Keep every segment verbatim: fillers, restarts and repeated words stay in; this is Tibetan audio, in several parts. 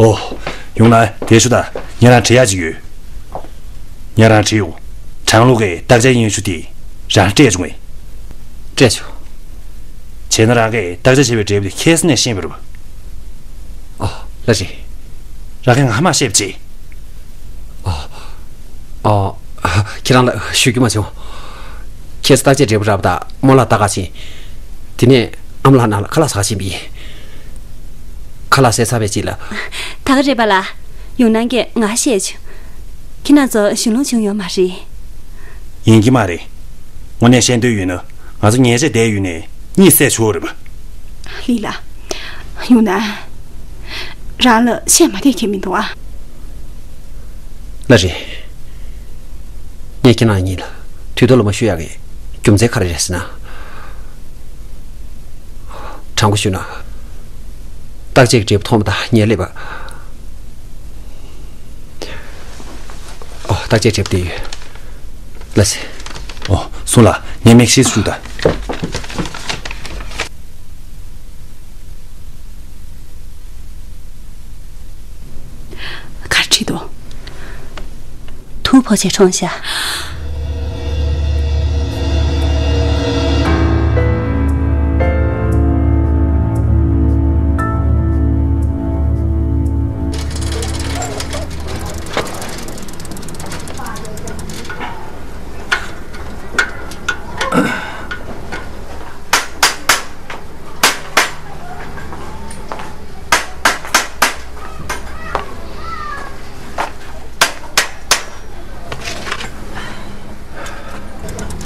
ཨོ། ཡོང་ན་དེ་ཞུ་ད། ཉེ་རང་འདྲི་ཡག་ཅིག་ཡོད། ཉེ་རང་འདྲི་ཡོང་། དྲང་ལུགས་ཀྱི་བརྟག་དཔྱད་སྙན་ཞུ་དེ་རང་སྤྲད་བྱུང་ངས། སྤྲད་བྱུང་། བྱས་ན་རང་གིས་བརྟག་དཔྱད་བྱས་པའི་འབྲས་བུ་དེ་ཁ་སང་ནས་ཤེས་པ་རེད་པ། ཨོ། ལགས་རེད། རང་གིས་ང་མ་བཤད་པ་བྱས། ཨོ། ཨོ། ཁྱེད་རང་ལ་ཞུ་རྒྱུ་མ་བྱུང་། ཁ་སང་བརྟག་དཔྱད་འབྲས་བུ་རག་པ་དང་རྨོ་ལགས་ལྟ་ག་ཕྱིན། དེ་ནས་ཨ་མ་ལགས་ནང་ལ་ཁ་ལག་ཟ་ག་ཕྱིན་པ་ཡིན། ཁ་ལག་ཟས་ཚར་བའི་རྗེས་ལ། ད་ག་རེད་པ་ལགས། ཡུང་ནན་གྱིས་ང་བཤད་བྱུང་། ཁྱེད་རང་ཚོ་ཞུ་ལོང་བྱུང་ཡོད་མ་རེད། ཡིན་གྱི་མ་རེད། དངོས་གནས་བཤད་འདོད་ཡོད་ན། ང་ཚོ་ཉལ་ཆས་བསྡད་ཡོད་ནས་གཉིད་སད་ཆོག་རེད་པ། ལི་ལགས། ཡུང་ནན། རང་ལ་བཤད་མ་བསྡད་མཁན་མི་འདུག་ཨ། ལགས་རེད། ངས་ཁྱེད་རང་གཉིས་ལ་དུས་ཐོག་ལ་མ་ཞུ་ཡག་གི་རྒྱུ་མཚན་ག་རེ་རེད་ཟེར་ན། དྲང་པོ་ཞུ་ན། བརྟག་དཔྱད་ཀྱི་འབྲས་བུ་མཐོང་བ་དང་ངས་སླེབས་པ། ཨོ། བརྟག་དཔྱད་འབྲས་བུ་དེ་ཡོད། ལགས་སེ། ཨོ། སོང་ལ་ངས་མིག་ཤེལ་བཞུགས་དང་། ག་རེ་བྲིས་འདུག་ཐུག་ཕོག་བྱས་གྲོངས་ཤག་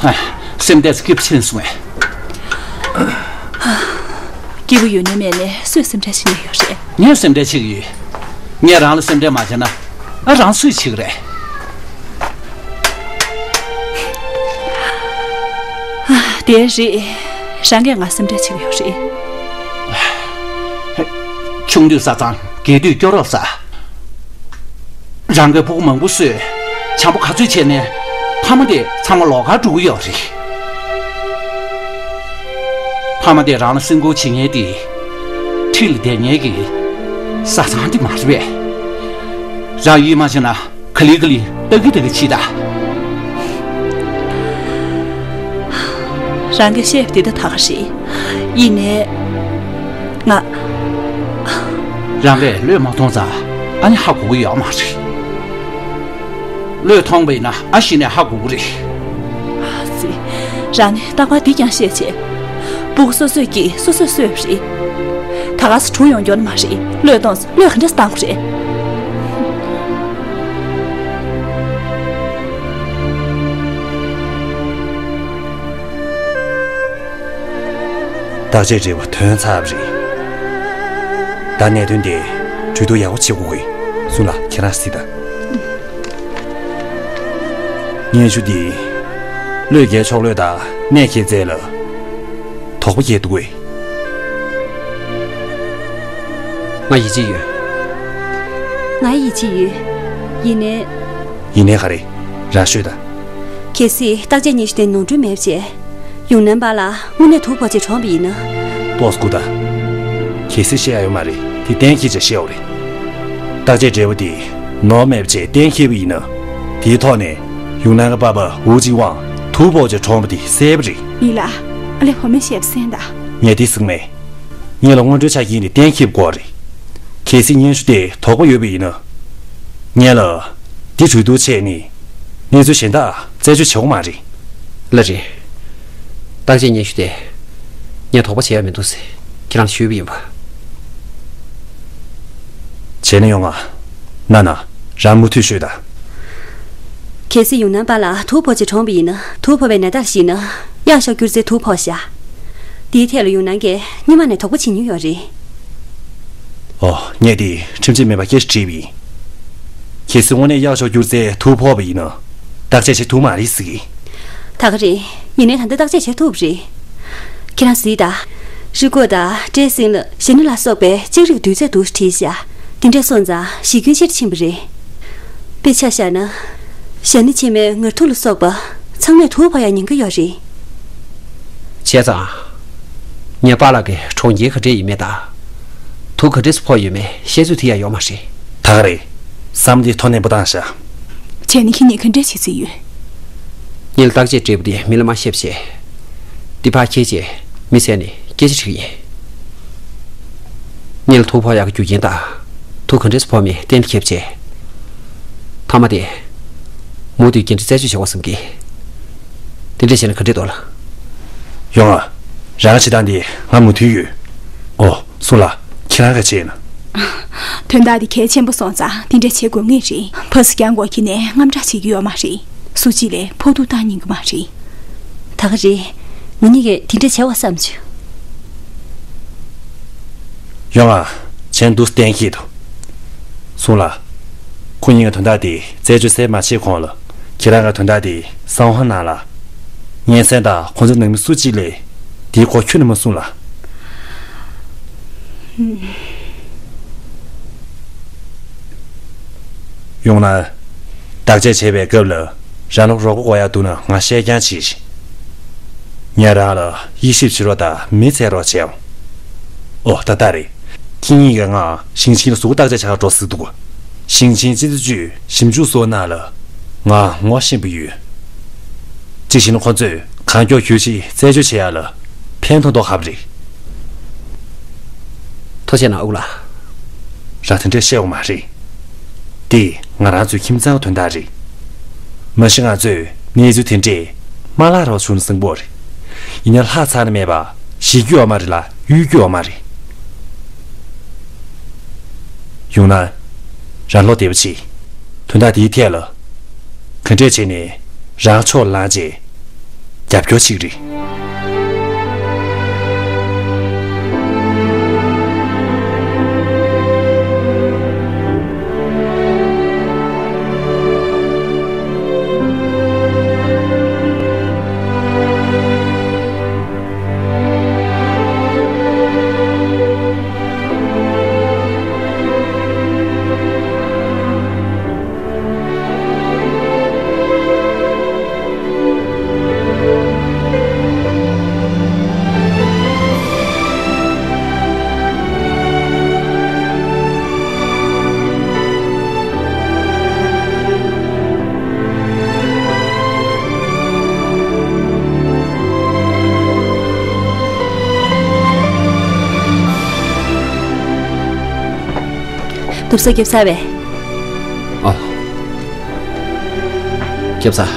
ཨ། སེམས་ཁྲལ་སྐྱིད་པོ་ཕྱིན་སོང་ངས། སྐྱིད་པོ་ཡོད་ནའི་མེད་ནའི་སུས་སེམས་ཁྲལ་བྱེད་ནས་ཡོད་རེད། ངས་སེམས་ཁྲལ་བྱེད་ཀྱི་ཡོད། ངས་རང་ལ་སེམས་ཁྲལ་མ་བྱས་ན། ཨ། རང་སུས་བྱེད་ཀྱི་རེད། དེ་རེད། རང་གིས་ང་སེམས་ཁྲལ་བྱེད་ཀྱི་ཡོད་རེད། ཆུང་དུས་བཟའ་ཚང་། རྒས་དུས་སྐྱོ་རོགས་ཟ། རང་གིས་ཕྲུ་གུ་མང་པོ་གསོས། བྱམས་པོ་ག་ཚོད་བྱས་ནས། ཕ་མ་དེ་ཚང་མ་ལོགས་ཀར་འགྲོ་གི་ཡོད་རེད། ཕ་མ་དེ་རང་ལ་སེམས་ཁུར་བྱེད་མཁན་དེ། འཁྲིས་ལ་བསྡད་མཁན་གྱི་བཟའ་ཚང་དེ་མ་རེད་པས། རང་ཡིད་མ་ཆེས་ན། ག་ལེ་ག་ལེ་ལྟ་གི་ལྟ་གི་བྱེད་ད། རང་གིས་བཤད་པ་འདི་ད་ད་ག་རེད། ཡིན་ནའི། ང་། རང་གིས་བློས་མ་ཐོངས་ཙང་ཨ་ནི་ཧ་གོ་གི་ཡོད་མ་རེད། བློས་ཐོངས་པ་ཡིན་ན་ཨ་གཞི་ནས་ཧ་གོ་གི་རེད། ཨ་ཙི། རང་ནི་རྟག་པར་འདི་རྐྱང་བཤད་བྱས། ཕྲུ་གུ་སོ་སོས་སྐྱེས་སོ་སོས་གསོས་པ་རེད། ད་ག་སེ་གྲོངས་ཡོང་རྒྱུ་ནི་མ་རེད། བློས་གཏོང་། བློས་ག་འདྲ་བཏང་དགོས་རེད། བརྟག་དཔྱད་འབྲས་བུ་ཐོན་ཚར་བ་རེད། ད་གནད་དོན་དེ་གྲོས་བསྡུར་ཡག་པོ་བྱེད་དགོས་ཀྱི། སུ་ལ་ཁྱེད་རང་གཟིགས་དང་། སྙན་ཞུ་འདི། བློས་འགེལ་ཆོག་བློས་དང་གནས་འཁེལ་རྩལ་ལ་དོགས་པ་སྐྱེས་འདུག་གས། ང་ཡིད་ཆེས་ཡོད། ང་ཡིད་ཆེས་ཡོད། ཡིན་ནའི། ཡིན་ནའི་ག་རེ། རང་ཤོད་དང་། གལ་སྲིད་བརྟག་དཔྱད་སྙན་ཞུ་དེ་ནོར་འཁྲུལ་མེད་པ་བྱས། ཡུང་ནན་པཱ་ལགས་དངོས་གནས་དུག་ཕོག་བྱས་གྲོངས་པ་ཡིན་ན། ཏོག་ཙམ་སྒུག་དང་། གལ་སྲིད་བཤད་ཡ་ཡོད་མ་རེད་དེ་གཏན་འཁེལ་བྱས་བཤད་ཡོད་རེད། བརྟག་དཔྱད་འབྲས་བུ་དེ་ནོར་མེད་པ་བྱས་གཏན་འཁེལ་བ་ཡིན་ན། དེའི་ཐོག་ནས་ཡུང་ནན་གྱི་པཱ་ཕ་ཝུའུ་ཅིན་ཝང་དུག་ཕོག་བྱས་གྲོངས་པ་དེ་གསལ་པོ་རེད། ཡིན་ལ། ཨ་ལེ་བུ་མོས་བཤད་པ་གསན་དང་། ངས་དེ་གཟིགས་མེད། ངེད་ལ་དངོས་འབྲེལ་ཆ་རྐྱེན་དེ་གཏན་འཁེལ་དགོས་རེད། གལ་སྲིད་སྙན་ཞུ་དེ་དོགས་པ་ཡོད་པ་ཡིན་ན། ངེད་ལ་འདི་གྲོས་བསྡུར་བྱས་ནས་གནས་ཚུལ་གཞན་དག་རྩད་གཅོད་བྱེད་དགོས་མ་རེད། ལགས་རེད། བརྟག་དཔྱད་སྙན་ཞུ་དེ་ངས་དོགས་པ་བྱེད་ཡ་མི་འདུག་ཟེར་ཁྱེད་རང་ལ་ཞུས་པ་ཡིན་པ། བྱས་ན་ཡོང་ང་། ན་ན། རང་མུ་མཐུད་ཤོད་དང་། གལ་སྲིད་ཡུང་ནན་པཱ་ལགས་དུག་ཕོག་བྱས་གྲོངས་པ་ཡིན་ན། དུག་ཕོག་པའི་ནད་རྟགས་ཤིག་ནི་གཡག་ཤོག་སྐྱུར་རྩི་དུག་ཕོག་ཤག་དེའི་ཐད་ལ་ཡུང་ནན་གྱིས་སྔོན་མ་ནས་དོགས་པ་བྱེད་མྱོང་ཡོད་རེད། ཨོ། ངས་དེ་ཁྲིམས་ཆད་མེད་པ་སྐད་ཆ་དྲིས་པ་ཡིན། གལ་སྲིད་དངོས་གནས་གཡག་ཤོག་སྐྱུར་རྩིས་དུག་ཕོག་པ་ཡིན་ན། བརྟག་དཔྱད་བྱེད་ཐུབ་མ་རེད་ཟེར་གི། ད་ག་རེད། ཡིན་ནའི་ད་ལྟ་བརྟག་དཔྱད་བྱེད་ཐུབ་རེད། ཁྱེད་རང་གཟིགས་དང་། རི་མགོ་དང་སྤྲེལ་སེང་ལ་ཞྭ་སྣ་ལ་སོགས་པའི་ལྕགས་རིགས་འདུས་ཚད་འདུག་བྲིས་ཤག་དེ་འདྲས་སོང་ཙང་གཞི་ཁྱོན་ཆེར་ཕྱིན་པ་རེད། དཔེ་ཆ་བཞག་ན། ཞྭ་སྣ་ཕྱེ་མའི་ངར་ཐུག་ལ་སོགས་པ་ཚང་མས་དུག་ཕོག་ཡ་ཉེན་ཁ་ཡོད་རེད། བྱས་ཙང་། ངའི་པཱ་ལགས་ཀྱི་གྲོང་ཁྱེར་ག་འདྲས་ཡིན་མིན་དང་། དུག་ག་འདྲས་སུ་ཕོག་ཡོད་མེད་བཤད་ཚོད་དེ་ཡང་ཡོད་མ་རེད། ད་ག་རེད། བསམ་བློ་དེ་ཐོ་ནན་པོ་བཏང་ཤག་བྱས་ན་ཁྱེད་གཉིས་ག་འདྲས་བྱེད་རྩིས་ཡོད། ངེད་ལ་བརྟག་དཔྱད་སྤྲད་པ་དེ་མི་ལ་མ་བཤད་བྱས། འདི་ཕར་འཁྱེར་བྱས་མི་བཙལ་ནས་སྐད་ཆ་དྲིས་ཀྱི་ཡིན། ངེད་ལ་དུག་ཕོག་ཡག་གི་རྒྱུ་རྐྱེན་དང་། དུག་ག་འདྲས་སུ་ཕོག་མིན་གཏན་ལ་འཁེལ་བྱས། མཐའ་མ་དེ། མུ་མཐུད་འགན་འཁྲི་རྩད་གཅོད་བྱེད་དགོས་བསམ་གི། དེ་འདྲ་བྱས་ན་ག་འདྲས་འདུག་ལགས། ཡོང་ང་། རང་བྱེད་སྟངས་འདི་ང་མོས་མཐུན་ཡོད། ཨོ། གསུངས་ལ། ཁྱེད་རང་ག་བྱས་ན། དོན་དག་འདི་གལ་ཆེན་པོ་སོང་ཙང་འདི་འདྲ་བྱེད་དགོས་ངེས་རེད། ཕ་སི་རྒྱང་གོག་ཁྱེར་ནས་དངངས་སྐྲག་བྱེད་ཀྱི་ཡོད་མ་རེད། སུ་གཅིག་ལ་ཕོག་ཐུག་བཏང་ཉན་གི་མ་རེད། ད་ག་རེད། ང་གཉིས་ཀས་འདི་འདྲ་བྱེད་དགོས་བསམ་བྱུང་། ཡོང་ང་། བྱས་ན་འདུག་སེ་གཏན་འཁེལ་འདུག་གསུངས་ལ། ཁོ་གཉིས་ཀྱི་དོན་དག་དེ་རྩད་གཅོད་ཟེར་མ་བྱེད་གོང་ལ། ཁྱེད་རང་གི་དོན་དག་དེ་གསང་བ་གནང་ལ། སྙན་གསན་དང་ཁོང་ཚོའི་ནང་མི་སུ་གཅིག་ལ། དེའི་སྐོར་ཁྱོན་ནས་མ་གསུངས་ལ། ཡོང་ན། བརྟག་དཔྱད་བྱེད་པའི་སྐབས་ལ། རང་ལ་རོགས་པ་དགོས་ཡག་འདུག་ན་ང་བཤད་རྐྱང་བྱེད་ཤིག་ངས་རང་ལ་དབྱེ་ཞིབ་བྱེད་རོགས་དང་མི་བཙལ་རོགས་བྱེད་ཨང་། ཨོ་ད་ལྟ་རེད། ཁྱེད་གཉིས་ཀྱིས་ང་ཞིང་ཆེན་ལ་གཟུགས་པོ་བརྟག་དཔྱད་བྱ་ག་འགྲོ་ཟེར་འདུག་ཞིང་ཆེན་སྤྱི་ཚོགས་ཅུས་ཞིབ་འཇུག་སོགས་ནང་ལ་ང་ངོ་ཤེས་པ་ཡོད། གཅིག་བྱས་ན་ཁོ་ཚོས་གང་མགྱོགས་གྱོད་གཞི་རྩད་གཅོད་བྱེད་ཡག་ལ་ཕན་ཐོགས་མདོག་ཁ་པོ་རེད། ཐུགས་རྗེ་གནང་ཨུ་ལགས། རང་དེ་འདྲས་བཤད་དགོས་མ་རེད། འདི་ང་རང་ཚོའི་ཁྱིམ་ཚང་གི་དོན་དག་རེད། མ་གཞི་ང་ཚོས་གནས་ཚུལ་དེ་འདྲས་མ་ལྷག་རོགས་བྱུང་ན་བཟང་པོ་རེད། ཡིན་ན་ལྷག་ཚར་ནི་མེད་པ་ཞེད་རྒྱུ་ཡོད་མ་རེད་ལ་གཡོལ་རྒྱུ་ཡོད་མ་རེད། ཡོང་ན། རང་བློ་བདེ་པོ་བྱེད། དོན་དག་འདིའི་ཐད་ལ། ག་འདྲས་བྱས་ནས་རང་ཕྱོགས་ལངས་རྗེས་རྒྱབ་སྐྱོར་བྱེད་ཀྱི་རེད། འདུག་སེ་རྒྱབ་ཚར་བས། ཨ། རྒྱབ་ཚར།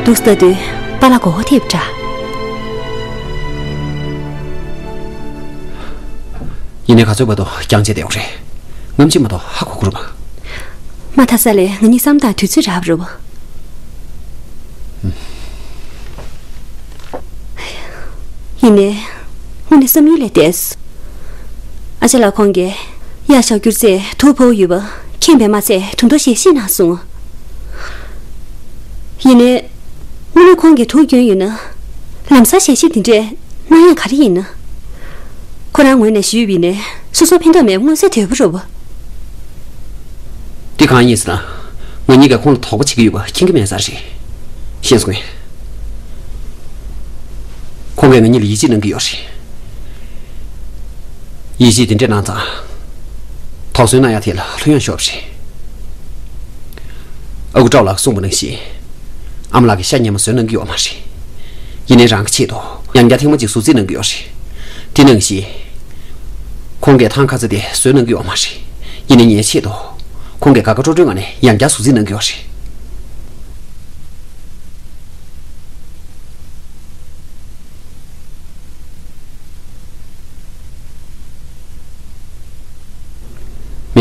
འདུག་སེ་ལྟ་དུས་པཱ་ལགས་མགོ་སྐོར་ཐེབས་འདྲ། ཡིན་ནའི་ག་ཚོད་བར་དུ་རྒྱང་བཅད་བསྡད་ཡོད་རེད། ནམ་ཕྱེད་མ་གཏོགས་ཧ་གོ་གི་རེད་པ། མ་མཐའ་ས་ལས་ང་གཉིས་བསམ་དང་དུས་ཚོད་རག་རུབ། ཡིན་ནའི། དངོས་གནས་བསམ་ཡུལ་ལས་འདས། ཨ་ཅག་ལགས་ཁོང་གིས་གཡག་བཞག་རྒྱུར་རྩེ་དུག་ཕོག་ཡོད་པ་མཁྱེན་པས་མ་ཚད་དུང་རྡོ་ཞིག་བཤིག་གནང་སོང་། ཡིན་ནའི། དངོས་གནས་ཁོང་གིས་དུག་བསྐྱོན་ཡོད་ན། ལམ་སང་ཞལ་བཞེས་འདི་འདྲས་གནང་ཡག་ག་རེ་ཡིན་ན། ཁོ་རང་ངོས་ནས་ཞུས་པ་ཡིན་ནའི་སོ་སོར་ཕན་ཐོགས་མེད་པ་མངོན་གསལ་དོད་པོ་རེད་པ། འདི་གང་ཡིན་ཟེར་ན། ང་གཉིས་ཀས་ཁོང་ལ་དོགས་པ་བྱེད་ཀྱི་ཡོད་པ་མཁྱེན་གྱི་མེད་ས་རེད། ཤེས་སོང་ངས། ཁོང་གིས་ང་གཉིས་ལ་ཡིད་ཆེས་གནང་གི་ཡོད་རེད། ཡིད་ཆེས་དེ་འདྲས་གནང་ཙང་། དོགས་ཟོན་གནང་ཡག་དེ་ལ་ལྷོད་ཡངས་ཤོར་བ་རེད། ཨ་ཁུ་ཀྲའོ་ལགས་གསུངས་པ་ནང་བཞིན། ཨ་མ་ལགས་ཀྱིས་ཤ་ཉེ་མོ་བཟོས་གནང་གི་ཡོད་མ་རེད། ཡིན་ནའི་རང་གི་ཆེད་དུ་ཡང་བསྐྱར་ཐེངས་མ་གཅིག་གཟུགས་རྩིས་གནང་གི་ཡོད་རེད། དེ་ནང་བཞིན། ཁོང་གིས་ཐང་ཁ་ཚ་དེ་བཟོས་གནང་གི་ཡོད་མ་རེད། ཡིན་ནའི་ངའི་ཆེད་དུ། ཁོང་གིས་དགའ་དགའ་སྤྲོ་སྤྲོའི་ངང་ནས་ཡང་བསྐྱར་གཟུགས་རྩིས་གནང་གི་ཡོད་རེད།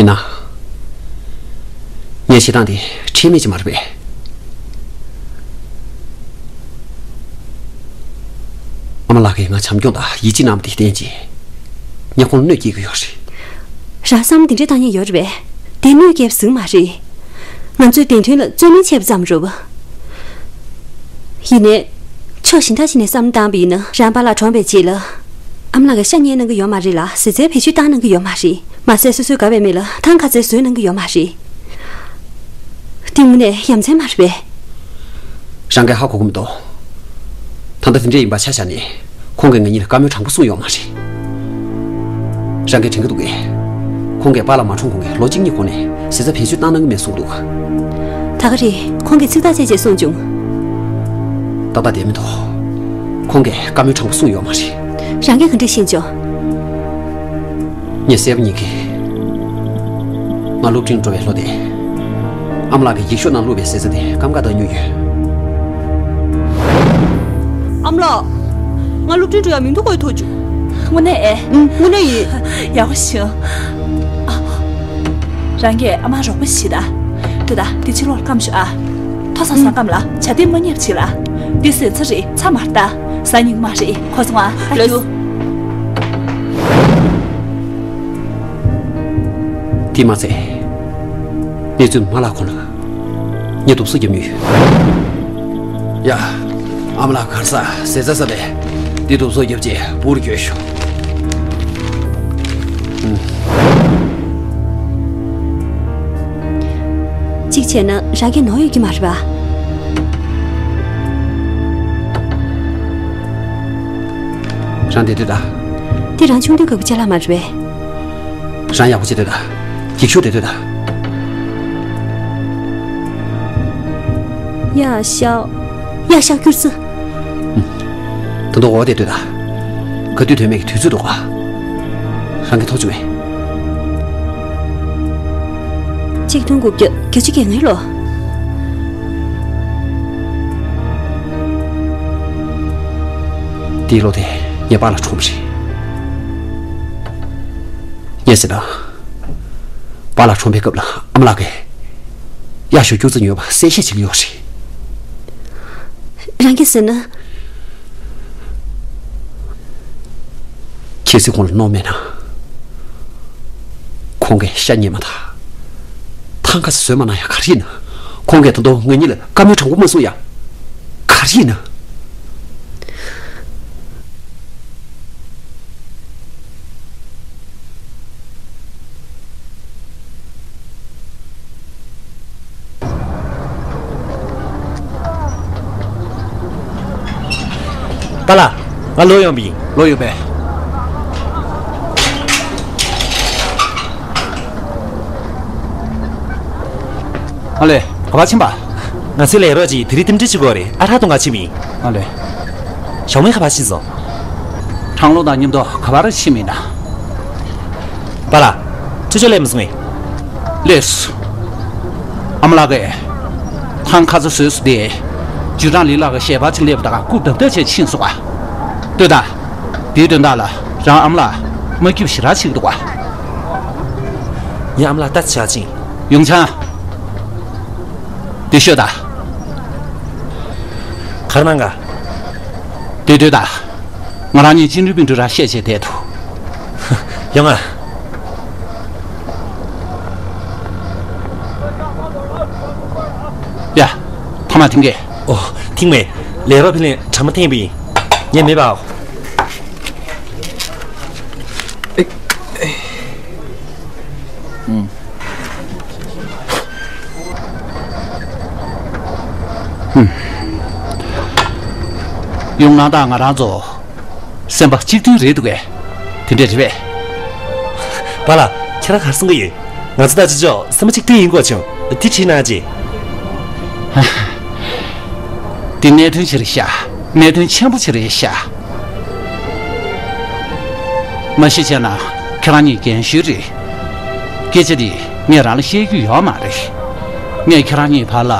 མིན་ན། ངའི་བྱེད་སྟངས་དེ་ཁྲེལ་མེད་ཅིག་མ་རེད་པས། ཨ་མ་ལགས་ཀྱིས་ང་བྱམས་སྐྱོང་དང་ཡིད་ཆེས་གནང་བ་དེ་བརྟེན་བྱས། ངས་ཁོང་ལ་གནོད་སྐྱེལ་གྱི་ཡོད་རེད། རང་བསམ་བློ་འདི་འདྲ་བཏང་མཁན་ཡོད་རེད་པས། དེ་གནོད་སྐྱེལ་བ་ཟིག་མ་རེད། ང་ཚོའི་བདེན་དོན་ལ་རྩོད་མིན་ཆད་པ་ཙམ་རེད་པ། ཡིན་ནའི། ཕྱོགས་གཞན་དག་ཅིག་ནས་བསམ་བློ་བཏང་བ་ཡིན་ན། རང་པཱ་ལགས་གྲོངས་པའི་རྗེས་ལ། ཨ་མ་ལགས་ཀྱིས་ཤ་ཉན་གནང་གི་ཡོད་མ་རེད་ལ། གཟི་རྩར་བེད་སྤྱོད་བཏང་གནང་གི་ཡོད་མ་རེད། མ་ཟད་སོ་སོའི་དགའ་བའི་མི་ལ་ཐང་ཁ་རྩེ་བཟོས་གནང་གི་ཡོད་མ་རེད། འདི་དངོས་གནས་ཡ་མཚན་མ་རེད་པས། རང་གིས་ཧ་གོ་གི་མི་འདུག་ད་ལྟ་དེ་འདྲ་ཡིན་པ་ཆ་བཞག་ནས། ཁོང་གིས་ང་གཉིས་ལ་བཀའ་མོལ་དྲང་པོ་གསུངས་ཡོད་མ་རེད། རང་གིས་དྲན་གྱི་འདུག་གས། ཁོང་གིས་པཱ་ལགས་མ་གྲོངས་གོང་གི་ལོ་གཅིག་གཉིས་གོང་ནས་ཟས་རྩ་བེད་སྤྱོད་བཏང་གནང་གི་མེད་གསུངས་འདུག་ད་ག་རེད། ཁོང་གིས་ཚིག་ཐག་བཅད་ཅེས་གསུངས་བྱུང་། ཏག་ཏག་བསྡད་མི་འདུག་ཁོང་གིས་བཀའ་མོལ་དྲང་པོ་གསུངས་ཡོད་མ་རེད། རང་གིས་ག་འདྲས་ཤེས་བྱུང་། ངས་གསལ་པོ་ཉིད་ཀྱིས། ང་སློབ་འབྲིང་འགྲོ་བའི་ལོ་དེ། ཨ་མ་ལགས་ཀྱིས་ཡིག་ཤོག་ནང་བླུགས་པའི་ཟས་རྩ་དེ་སྐམ་འགག་བཏང་མྱོང་ཡོད། ཨ་མ་ལགས། ང་སློབ་འབྲིང་འགྲོ་ཡག་མི་འདུག་གས་ཐུགས་རྗེ་ཆེ། དངོས་གནས་ཨེ། ཨུམ། དངོས་གནས་ཡིན། ཡག་པོ་བྱུང་། ཨ། རང་གིས་ཨ་མར་རོགས་པ་བྱེད་ད། ལྟོས་དང་འདི་ཕྱི་ལོགས་ལ་སྐམ་ཤོག་ཨ། མཐོ་སར་ཟ་སྐམ་ལ་ཇ་དེ་མ་བརྙས་པ་བྱེད་ལ། འདི་ཟས་རྩ་རེད་ཚྭ་མ་རེད་ད། ཟ་ཉན་གྱི་མ་རེད་གོ་སོང་ཨ། ད་ལོས། རྒྱུགས། དེས་མ་ཚད། གནས་ཚུལ་མ་ལྷག་གོང་ལ། ངས་དུག་སོགས་བརྒྱབ་མྱོང་ཡོད། ཡ། ཨ་མ་ལགས་གར་ས་ཟས་རྩ་ཟ་བས། འདི་དུག་སོགས་བརྒྱབ་རྗེས་འབུར་འགྱོད་ཤོག་ཨུམ། གཅིག་བྱས་ན་རང་གིས་ནོར་ཡོད་ཀྱི་མ་རེད་པ། རང་བསྡད་སྡོད་ད། འདི་རང་ཆུང་དུས་སྐབས་ཀྱི་ཅ་ལག་མ་རེད་པས། རང་ཡག་པོ་བྱེད་སྡོད་ད། ཡིག་ཤོག་དེ་སྡོད་ད། ཡ་ཤག་ཡ་ཤག་ཀྱུར་ཙི། ད་དུང་འོ་དེ་སྡོད་ད། ག་དུས་ཐོན་མེད་ཀྱི་དུས་ཚོད་འདུག་ག་རང་གིས་མཐོང་བྱུང་ངས། ཆིག་སྟོང་དགུ་བརྒྱ་བརྒྱད་ཅུ་གྱ་ལྔའི་ལོ། དེའི་ལོ་དེ་ངའི་པཱ་ལགས་གྲོངས་པ་རེད། ངས་ཟེར་ན། པཱ་ལགས་གྲོངས་པའི་སྐབས་ལ་ཨ་མ་ལགས་ཀྱིས་གཡག་ཞོ་སྐྱུར་རྩི་ཉོས་པ་གསལ་བཤད་བྱེད་ཀྱི་ཡོད་རེད། རང་གིས་ཟེར་ན། གལ་སྲིད་ཁོང་ལ་གནོད་མེད་ན། ཁོང་གིས་ཤ་ཉན་མ་ཐག་ཐང་ཁ་ཙམ་ཟོས་མ་གནང་ཡ་ག་རེ་ཡིན་ན། ཁོང་གིས་ད་དུང་ང་གཉིས་ལ་བཀའ་མོལ་དྲང་པོ་མ་གསུངས་ཡ། ག་རེ་ཡིན་ན། པཱ་ལགས། ང་ལོག་ཡོང་བ་ཡིན། ལོག་ཡོང་པས། ཨ་ལེ། ག་པར་ཕྱིན་པ། ང་ཚོའི་ལས་རོགས་ཅིག་དེ་རིང་རྟེན་འབྲེལ་བྱེད་དགོས་རེད། ཨ་ཧྲ་གཏོང་ག་ཕྱིན་པ་ཡིན། ཨ་ལེ། ཞའོ་མེ་ག་པར་ཕྱིན་སོང་། ཁྲང་ལུང་དང་མཉམ་དུ་ག་པར་ཕྱིན་པ་ཡིན་ན། པཱ་ལགས། ཅོ་ཅོ་སླེབས་མ་སོང་ངས། སླེབས་སོང་། ཨ་མ་ལགས་ཀྱིས་ཐང་ཁ་ཚ་བཟོས་སོང་སྟེ། ཇུས་ཀྲང་ལི་ལགས་ཀྱི་ཞལ་པར་ཅིག་སླེབས་པ་དང་རྐུབ་བརྡབ་ཐབས་བྱས་ཕྱིན་སོང་ཨ། ལྟོས་དང་། དེའི་དོན་དག་ལ་རང་ཨ་མ་ལགས་མ་སྐྱིད་པ་ཞེ་དྲག་བྱེད་ཀྱི་འདུག་ག་ངའི་ཨ་མ་ལགས་ལྟ་ཞིག་བྱེད་ཅིང་། ཡུང་ཆང་། འདི་ཤོད་དང་། ག་རེ་གནང་ག་འདི་ལྟོས་དང་། ང་རང་གཉིས་ཅིན་ཀྲུའུ་པིན་ཀྲུའུ་རང་བཤད་བྱས་བསྡད་འདུག་ཡོང་ང་། ཡ། ཐ་མག་འཐེན་གས། ཨོ། འཐེན་མེད། ལས་རོགས་ཕིན་ལེན་གྲ་མ་འཐེན་པ་ཡིན། ངས་མེད་པའོ། ཡུང་ནང་དང་ང་རང་ཚོ་སེམས་པ་གཅིག་མཐུན་རེད་འདུག་གས། དེ་འདྲས་རེད་པས། པཱ་ལགས། ཁྱེད་རང་ག་རེ་གསུང་གི་ཡོད། ང་ཚོ་ད་ཅི་ཅོག་སེམས་པ་གཅིག་མཐུན་ཡིན་དགོས་བྱུང་། དེ་དྲིས་གནང་ཅིག་དེ་གནད་དོན་ཅིག་རེད་ཤག་གནད་དོན་ཆེན་པོ་ཅིག་རེད་ཤག་མ་གཞི་བྱས་ན་ཁྱེད་རང་གཉིས་རྒན་གཞོན་རེད། སྐད་ཆ་འདི་ངས་རང་ལ་བཤད་རྒྱུ་ཡོད་མ་རེད། ངས་ཁྱེད་རང་གཉིས་བར་ལ་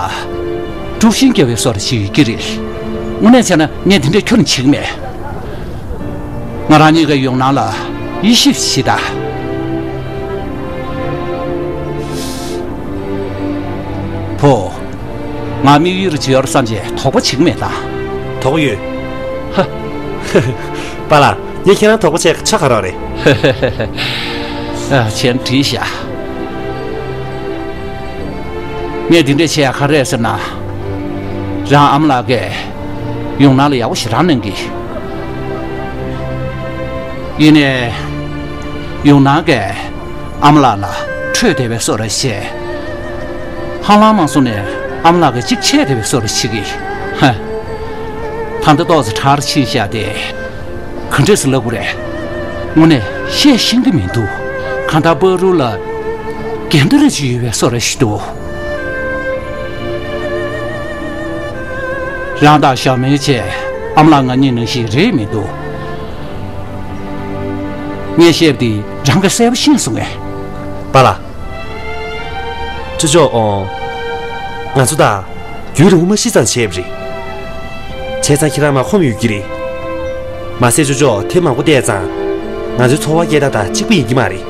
དཀྲུག་ཤིང་རྒྱག་པའི་བཟོ་འདྲ་ཞིག་ཡོད་ཀྱི་རེད། དངོས་གནས་བྱས་ན་ངས་དེ་འདྲས་ཁྱོན་ནས་བྱེད་ཀྱི་མེད། ང་རང་གཉིས་ཀྱིས་ཡུང་ནང་ལ་དབྱེ་ཞིབ་བྱེད་དང་། བུ། ང་དམིགས་ཡུལ་རེ་ཅིག་ཡོད་བསམ་བྱས་དོགས་པ་བྱེད་ཀྱི་མེད་ད། དོགས་པ་ཡོད། ཧ། པཱ་ལགས། ངས་ཁྱེད་རང་དོགས་པ་བྱས་ཆ་ག་རང་རེད། ཨ། ཁྱེད་དྲིས་ཤག་ངས་འདི་འདྲས་བྱས་ཡ་ག་རེ་རེད་ཟེར་ན། རང་ཨ་མ་ལགས་ཀྱིས་ཡུང་ནང་ལ་ཡག་པོ་ཞེ་དྲག་གནང་གི། ཡིན་ནའི། ཡུང་ནང་གིས་ཨ་མ་ལགས་ལ་ཁྲོས་བསྡད་པའི་བཟོ་འདྲ་བྱས། ཧང་ལང་མ་སོང་ནས་ཨ་མ་ལགས་ཀྱིས་གཅིག་ཆད་བསྡད་པའི་བཟོ་འདྲ་བྱེད་ཀྱི། ཧ། ད་ལྟ་ཏོག་ཙམ་དྲག་ཕྱིན་ཤག་སྟེ། ག་འདྲས་སེ་ལབ་དགོས་རེད། དངོས་གནས་ བཤད་ཤེས་ཀྱི་མི་འདུག་གང་ལྟར་པ་རུ་ལ་འགན་འདི་རེ་ཅིག་ཡོད་པའི་བཟོ་འདྲ་ཞིག་འདུག་རང་དང་ཞའོ་མེ་བཅས་ཨ་མ་ལགས་ང་གཉིས་ནང་བཞིན་རེད་མི་འདུག་ངས་བཤད་པ་འདི་རང་གིས་གསལ་པོ་ཤེས་སོང་ངས། པཱ་ལགས། ཅོ་ཅོ། ཨོ། ང་ཚོ་ད་རྒྱུན་རིང་པོ་མ་ཤི་ཙང་བྱས་པ་རེད། བྱས་ཙང་ཁྱེད་རང་མར་ཁོམ་ཡོད་ཀྱི་རེད། མ་ཟད་ཅོ་ཅོ་དེབ་མང་པོ་བལྟས་ཙང་། ང་ཚོའི་འཚོ་བ་སྐྱེལ་སྟངས་དང་གཅིག་པ་ཡིན་གྱི་མ་རེད།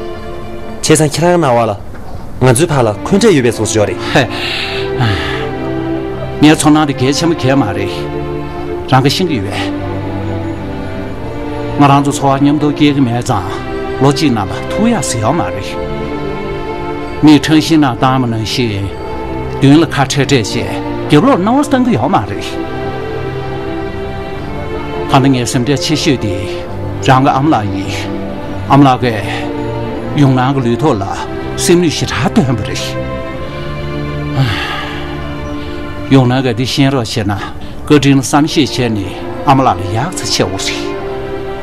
བྱས་ཙང་ཁྱེད་རང་རྣ་བ་ལ། ང་ཚོའི་བར་ལ་འཁོན་འགྲས་ཡོད་པའི་བཟོ་ཞིག་ཡོད་རེད། ཧེ། ངའི་ཚོར་སྣང་དེ་གལ་ཆེན་པོ་གལ་མ་རེད། རང་གིས་ཤེས་ཀྱི་ཡོད་པས། ང་རང་ཚོ་འཚོ་བ་མཉམ་དུ་སྐྱེལ་གྱི་མེད་ཙང་ལོ་གཅིག་ནང་ལ་ཐུག་ཡག་ཟེར་ཡོད་མ་རེད། མིས་ཁྲང་ཤིང་ནང་བཏང་བ་ནང་བཞིན་མདུན་ལ་ཁ་ཁྲལ་ཁྲལ་བྱས་རྒྱབ་ལོགས་སྣང་བ་བཏང་གི་ཡོད་མ་རེད། ད་ནི་ངའི་སེམས་ཁྲལ་ཆེ་ཤོས་དེ་རང་གི་ཨ་མ་ལགས་ཡིན། ཨ་མ་ལགས་ཀྱིས་ཡུང་ནང་གི་ལུས་ཐོག་ལ་སེམས་ནུས་ཞེ་དྲག་བཏོན་པ་རེད། ཡུང་ནང་གིས་འདི་ཤེས་རོགས་བྱས་ན། བཀའ་དྲིན་ལ་བསམ་ཤེས་བྱས་ནས་ཨ་མ་ལགས་ལ་ཡག་ཚ་ཆེ་བོ་རེད།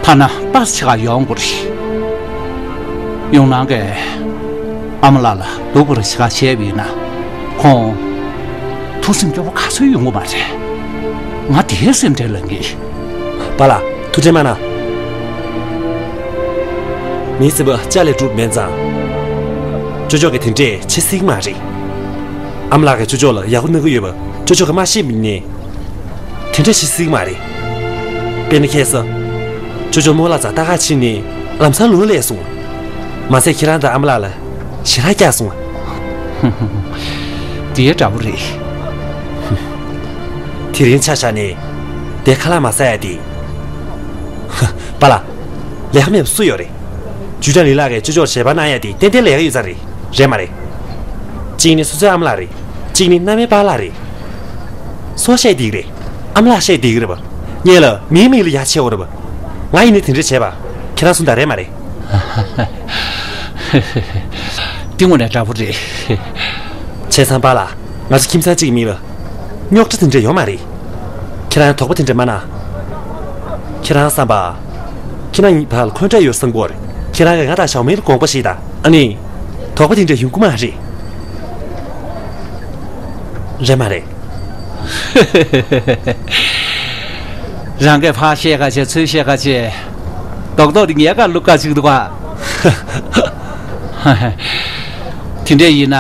ཐ་ན་པ་སི་ཆེ་ག་ཡོང་དགོས་རེད། ཡུང་ནང་གིས་ཨ་མ་ལགས་ལ་སྡུག་པོ་རེ་ཆེ་ག་བྱས་པ་ཡིན་ན། ཁོང་ཐུགས་སེམས་སྐྱོ་བོ་ག་ཚོད་ཡོང་གི་མ་རེད། ང་དེའི་སེམས་ཁྲལ་ལངས་གི། པཱ་ལགས་ཐུགས་ཁྲལ་མ་གནང་། མིའི་སེམས་པ་ལྕགས་ལས་གྲུབ་མིན་ཙང་། ཅོ་ཅོ་གིས་དེ་འདྲས་བྱེད་སྲིད་ཀྱི་མ་རེད། ཨ་མ་ལགས་ཀྱིས་ཅོ་ཅོ་ལ་ཡག་པོ་གནང་གི་ཡོད་པ་ཅོ་ཅོ་གིས་མ་ཤེས་པ་ཡིན་ནའི། དེ་འདྲ་བྱེད་སྲིད་ཀྱི་མ་རེད། དཔེར་ན་ཁ་སང་། ཅོ་ཅོ་རྨོ་ལགས་རྩར་ལྟ་ག་ཕྱིན་ནས་ལམ་སང་ལོག་སླེབས་སོང་། མ་ཟད་ཁྱེད་རང་དང་ཨ་མ་ལགས་ལ་ཞེ་དྲག་སྐྱག་སོང་། དེའི་འདྲ་པོ་རེད། དེ་རིང་ཆ་བཞག་ནས་དེ་ཁ་ལག་མ་ཟ་ཡ་དེ། པཱ་ལགས། ལས་ཀ་མེད་པ་སུ་ཡོད་རེད། ཅུས་ཀྲང་ལི་ལགས་ཀྱིས་ཅོ་ཅོར་ཞལ་པར་གནང་ཡ་དེ་ཏན་ཏན་ལས་ཀ་ཡོད་ཙང་རེད། རེད་མ་རེད། གཅིག་ནི་སོ་སོའི་ཨ་མ་ལགས་རེད། གཅིག་ནི་མནའ་མའི་པཱ་ལགས་རེད། སུ་བཤད་བསྡད་ཀྱི་རེད། ཨ་མ་ལགས་བཤད་བསྡད་ཀྱི་རེད་པ། སྔོན་ལ་མིའི་མིག་ལ་ཡ་ཆེ་བོ་རེད་པ། ང་ཡིན་ནའི་དེ་འདྲ་བྱས་པ། ཁྱེད་རང་གསུངས་དང་རེད་མ་རེད། འདི་དངོས་གནས་འདྲ་པོ་རེད། བྱས་ཙང་པཱ་ལགས། ང་ཚོ་ཁྱིམ་ཚང་གཅིག་གི་མིང་ལ་རྙོག་དྲ་དེ་འདྲ་ཡོད་མ་རེད། ཁྱེད་རང་དོགས་པ་དེ་འདྲ་མ་གནང་། ཁྱེད་རང་བསམ་པ། ཁྱེད་རང་གཉིས་བར་ལ་འཁོན་འགྲས་ཡོད་བསམ་གྱི་ཡོད་རེད། ཁྱེད་རང་གིས་ང་དང་ཞའོ་མེ་ལ་དགོངས་པ་བཞེས་དང་། ཨ་ནི། དོགས་པ་དེ་འདྲ་ཡོང་གི་མ་རེད། རེད་མ་རེད། རང་གིས་ཕར་བཤད་ཁ་བྱས་ཚུར་བཤད་ཁ་བྱས། རྡོག་རྡོག་དེ་ངའི་ཁར་བླུགས་ཁ་བྱེད་ཀྱི་འདུག་ག། དེ་འདྲ་ཡིན་ན།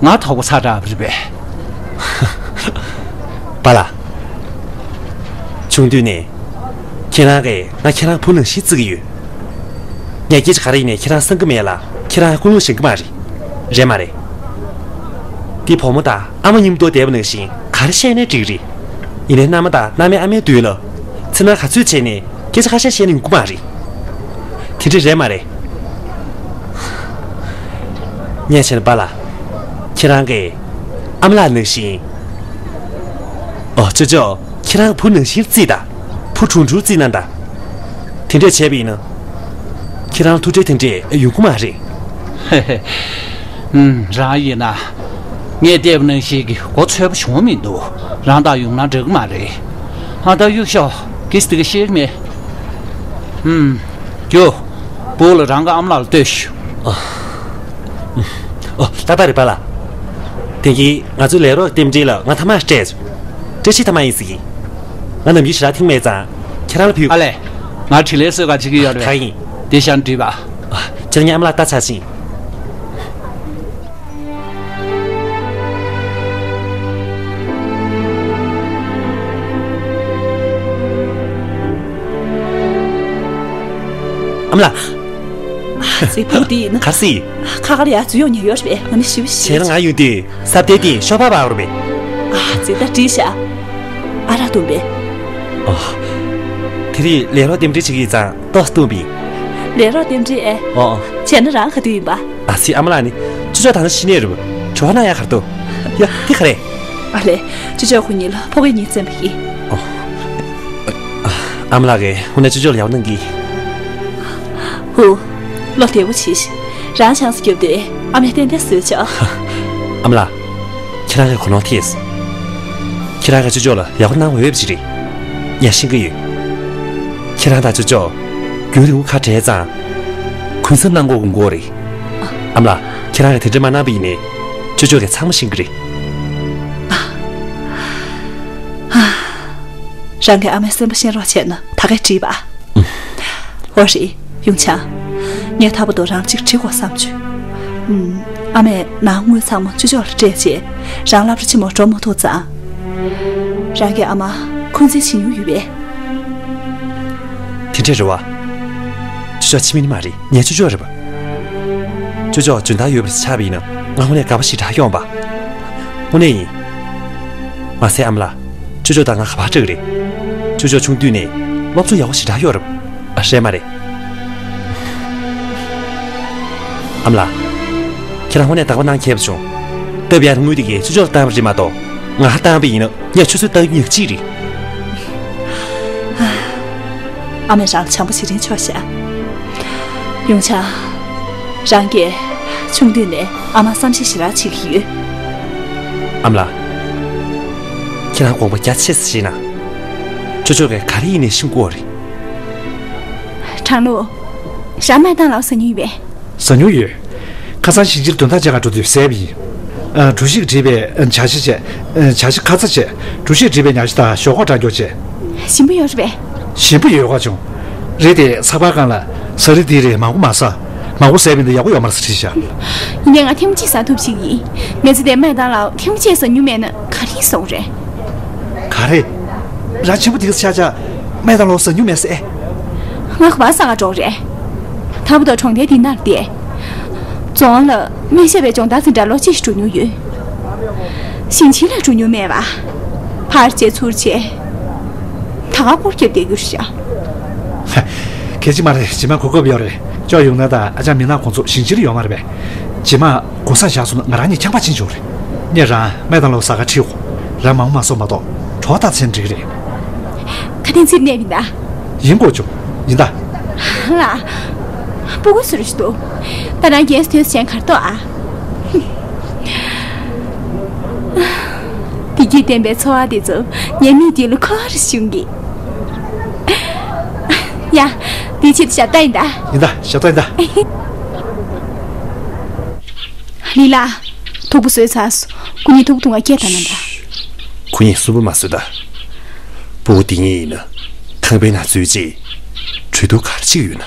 ང་དོགས་པ་ཚ་དྲགས་པ་རེད་པས། པཱ་ལགས། ཆུང་དུས་ནས་ཁྱེད་རང་གིས་ང་ཁྱེད་རང་བུ་ནང་བཞིན་བརྩི་གི་ཡོད། ངས་སྐད་ཆ་ག་རེ་ཡིན་ནའི་ཁྱེད་རང་གསང་གི་མེད་ལ་ཁྱེད་རང་ཀུན་སློང་ཞན་གི་མ་རེད། རེད་མ་རེད། འདི་བུ་མོ་དང་ཨ་མ་མཉམ་དུ་བསྡད་པ་ནང་བཞིན་ག་རེ་བཤད་ནའི་འགྲིག་གི་རེད། ཡིན་ནའི་མནའ་མ་དང་མནའ་མའི་ཨ་མའི་མདུན་ལ་འཚེར་སྣང་ག་ཚོད་བྱས་ནའི་སྐད་ཆ་ཁ་ཤས་བཤད་ནས་ཡོང་གི་མ་རེད། དེ་འདྲ་རེད་མ་རེད། ངས་བྱས་ན་པཱ་ལགས། ཁྱེད་རང་གིས་ཨ་མ་ལགས་ནང་བཞིན། ཨོ་ཅོ་ཅོ། ཁྱེད་རང་བུ་ནང་བཞིན་བརྩིས་དང་། བུ་ཕྲུག་འདྲ་བརྩིས་གནང་དང་། དེ་འདྲས་བྱས་པ་ཡིན་ན། ཁྱེད་རང་ཐུགས་ཁྲལ་དེ་འདྲས་ཡོང་གི་མ་རེད། ཧེ་ཧེ། ཨུམ། རང་ཡིན་ན། ངས་བལྟས་པ་ནང་བཞིན་གྱི་མགོ་ཚོས་པ་བྱུང་མི་འདུག་རང་དང་ཡུང་ན་འདྲ་གི་མ་རེད། ཨ། ད་གཡུག་ཤོག་གིས་དེ་ག་ཤེས་མེད། ཨུམ། རྒྱུགས། སྦུག་ལ་རང་གི་ཨ་མ་ལགས་ལ་ལྟོས་ཤོག་ཨོ། ཏག་ཏག་རེད་པཱ་ལགས། དེ་གིན་ང་ཚོའི་ལས་རོགས་རྟེན་འབྲེལ་ལ་ང་ཐ་མག་སྤྲད། བཀྲ་ཤིས་ཐ་མག་ཡིན་ཟེར་གི། ང་ནམ་རྒྱུན་ཞེ་དྲག་འཐེང་མེད་ཙང་ཁྱེད་རང་ལ་ཕུལ། ཨ་ལས། ང་དྲིན་ལན་གསོ་ག་བྱེད་ཀྱི་ཡོད་རེད། ད་ཡིན། དེ་ཤར་འདྲིས་པ། ཁྱེད་རང་ཨ་མ་ལགས་ལྟ་ཆ་ཕྱིན། ཨ་མ་ལགས། ཨ་ཙི། བུ་འདི་ཡིན་ན། ག་རེ་ཟེར། ཁ་ཁར་ཡར་འཛུལ་ཡོང་ཉེན་ཡོད་རེད་པས། ང་ནི་ཞེ་པོ་ཞེད། བྱས་ན་ང་ཡོང་དུས་ས་བལྟས་ཏེ་ཤོག་སྦག་སྦག་རེད་པས། ཨ་ཙི། ད་འགྲིག་ཤག་ཨ་རག་བཏུང་པས། ཨོ། དེ་རིང་ལས་རོགས་རྟེན་འབྲེལ་བྱེད་ཀྱི་ཡིན་ཙང་ཏོག་ཙམ་བཏུང་པས། ལས་རོགས་རྟེན་འབྲེལ་ཨེ། ཨོ་ཨོ། བྱས་ན་རང་ག་དུས་ཡིན་པ། ཨ་ཙི། ཨ་མ་ལགས་ནི་ཅོ་ཅོ་དང་ཤི་ནས་རེད་པ། བྲོ་བ་གནང་ཡག་ག་རེ་འདུག་ཡ། འདི་ག་རེ། ཨ་ལས། ཅོ་ཅོ་ཁོ་གཉིས་ལ་ཕོ་སྐད་གཉིས་བཙེམས་པ་ཡིན། ཨོ། ཨ་མ་ལགས་ཀྱིས་དངོས་གནས་ཅོ་ཅོ་ལ་ཡག་པོ་གནང་གི། ཧུ། བློ་བདེ་པོ་བྱེད་ཤིག་རང་ཆང་ས་རྒྱབ་དུས་ཨ་མས་ཏན་ཏན་བཟོས་ཆོག་ཨ་མ་ལགས། ཁྱེད་རང་གིས་གོ་ནོར་ཐེབས། ཁྱེད་རང་གིས་ཅོ་ཅོ་ལ་ཡག་པོ་གནང་འོས་པ་ཅིག་རེད། ངས་ཤེས་ཀྱི་ཡོད། ཁྱེད་རང་དང་ཅོ་ཅོ་རྒྱུན་རིང་པོ་ཁ་བྲལ་ཙང་ ཡིན་ས་གནང་དགོས་དགོས་རེད། ཨ་མ་ལགས། ཁྱེད་རང་གིས་དེ་འདྲ་མ་གནང་པ་ཡིན་ནའི། ཅོ་ཅོ་གིས་ཚང་མ་ཤེས་ཀྱི་རེད། རང་གིས་ཨ་མའི་སེམས་པ་ཤེས་རོགས་བྱས་ན་ད་གས་འགྲིག་པ། འོ་རེད། ཡུང་ཆང་། ངས་ད་བར་དུ་རང་གཅིག་བྲིས་དགོས་བསམ་བྱུང་། ཨམ། ཨ་མས་ནང་དངུལ་ཚང་མ་ཅོ་ཅོ་ལ་སྤྲད་བྱས། རང་སློབ་གྲྭ་ཆེན་མོ་འགྲོ་མ་ཐུབ་ཙང་། རང་གི་ཨ་མ་འཁོན་འཛིན་བྱེད་མྱོང་ཡོད་པས། དེ་འདྲས་རེད་བ། ཅོ་ཅོ་ཕྱི་མི་ནི་མ་རེད། ངའི་ཅོ་ཅོ་རེད་པ། ཅོ་ཅོ་འཇོན་ཐང་ཡོད་པ་ཆགས་པ་ཡིན་ན་ང་དངོས་གནས་དགའ་པོ་ཞེ་དྲག་ཡོང་པ། དངོས་གནས་ཡིན། མ་ཟད་ཨ་མ་ལགས། ཅོ་ཅོ་དང་ང་ག་པར་འདྲ་གི་རེད། ཅོ་ཅོ་ཆུང་དུས་ནས་སློབ་སྦྱོང་ཡག་པོ་ཞེ་དྲག་ཡོད་རེད། ཨ། རེད་མ་རེད། ཨ་མ་ལགས། ཁྱེད་རང་དངོས་གནས་དགའ་པོ་གནང་མཁས་པ་བྱུང་། སྟབས་ཡག་དངུལ་དེ་གས་ཅོ་ཅོ་ལ་བཏང་བ་རེད་མ་གཏོགས། ང་ལ་བཏང་བ་ཡིན་ན་ངས་ཆུ་ཚོད་བཏང་ཉག་གཅིག་རེད། ཨ་མས་རང་ལ་བྱམས་པོ་བྱེད་རིན་ཆོག་ཤག། ཡུང་ཆང་། རང་གིས་ཆུང་དུས་ནས་ཨ་མ་བསམ་ཤེས་ཞེ་དྲག་བྱེད་ཀྱི་ཡོད། ཨ་མ་ལགས། ཁྱེད་རང་དགོངས་པ་རྒྱ་ཆེ་ཙམ་བཞེས་ན། ཅོ་ཅོ་གིས་ག་རེ་ཡིན་ནའི་ཤེས་ཀྱི་ཡོད་རེད། དྲང་ལུགས། རང་སྨན་ཐང་ལ་ཟ་མྱོང་ཡོད་པས། ཟ་མྱོང་ཡོད། ཁ་སང་ཞིང་ཆེན་དོན་དག་བྱེད་གར་འགྲོ་དུས་ཟས་པ་ཡིན། ཨ། གྲོ་ཞིབ་བྲིས་པའི་ཇ་ཆ་བྱས། ཇ་ཆ་ཁ་ཚ་བྱས། གྲོ་ཞིབ་བྲིས་པའི་ཉ་ཆ་དང་ཞོག་ཁོག་གྲང་སྐྱོག་བྱས། ཞིམ་པོ་ཡོད་རེད་པས། ཞིམ་པོ་ཡོད་ཁ་བྱུང་། རེད་དེ། ཚགས་པར་སྒང་ལ་ཟ་རིན་འདི་རེད། མང་པོ་མ་ཟ། མང་པོ་ཟས་པ་ཡིན་ན་ཡག་པོ་ཡོད་མ་རེད་ཟེར་བྲིས་ཤག། ཡིན་ནའི་ང་ཐེངས་མ་གཅིག་ཟ་ཐུབ་ཞིག་ཡིན། མི་ཚེ་འདིར་སྨན་ཐང་ལ་ཐེངས་མ་གཅིག་ཟ་མྱོང་མེད་ན་ག་རེ་ཟ་དགོས་རེད། ག་རེ། རང་ཆེན་པོ་དེ་ག་ཆ་ཆ་སྨན་ཐང་ལ་ཟ་མྱོང་མེད་ཟེར། ང་ག་པར་ཟ་ག་འགྲོ་རེད། ད་བར་དུ་གྲོང་རྡལ་འདི་ནང་བསྡད། རྫོང་ལ་སྨན་ཞབས་པའི་སྦྱོང་བརྡར་འཛིན་གྲྭར་ལོ་གཅིག་ཞིག་འགྲོ་མྱོང་ཡོད། ཞིང་ཆེན་ལ་འགྲོ་མྱོང་མེད་པ། ཕར་བྱས་ཚུར་བྱས། ད་ག་སྐོར་རྒྱབ་བསྡད་རྒྱུ་རེད་ཤག། གལ་ཆེ་མ་རེད། རྗེས་མ་གོ་སྐབས་ཡོད་རེད། ཅོ་ཡུང་ན་དང་ཨ་ཅག་མི་ནག་ཁོང་ཚོ་ཞིང་ཆེན་ལ་ཡོད་མ་རེད་པས། རྗེས་མ་གོ་ས་བཞག་སོང་ན་ང་རང་གཉིས་ཆང་པ་ཕྱིན་ཆོག་རེད། ངས་རང་སྨན་ཐང་ལ་ཟ་ག་ཁྲིད་དགོས། རང་མང་པོ་མ་ཟོས་མ་གཏོགས་གྲོད་པ་ད་ཚན་འགྲིག་གི་རེད། ཁ་དན་ཚིག་གནས་མི་འདའ། ཡིན་དགོས་བྱུང་། ཡིན་ད། ལ། སྤུ་གུ་སུ་རུ་ཞིག་འདུག། ད་རང་རྒན་སུ་དོས་གཞན་གར་ཏོ་ཨ། བདེ་སྐྱིད་ལྡན་པའི་འཚོ་བ་དེ་ཚོ་ངའི་མིག་མདུན་ལ་ཁོ་རུ་བྱུང་གི། ཡ། དེ་ཕྱིར་ཞབས་ཏ་ཡིན་ད། ཡིན་ད། ཞབས་ཏ་ཡིན་ད། ལི་ལ། ཐུག་པ་བཟོས་ཚར་སོང་། ཁོ་གཉིས་ཐུག་པ་འཐུང་ག་སྐད་བཏང་ན་འདྲ། ཁོ་གཉིས་སུན་པོ་མ་བཟོས་ད། སྤུ་གུ་འདི་གཉིས་ཡིན་ན་ཁང་པའི་ནང་འཛུལ་རྗེས་གྲོས་བསྡུར་ག་རེ་བྱེད་ཀྱི་ཡོད་ན།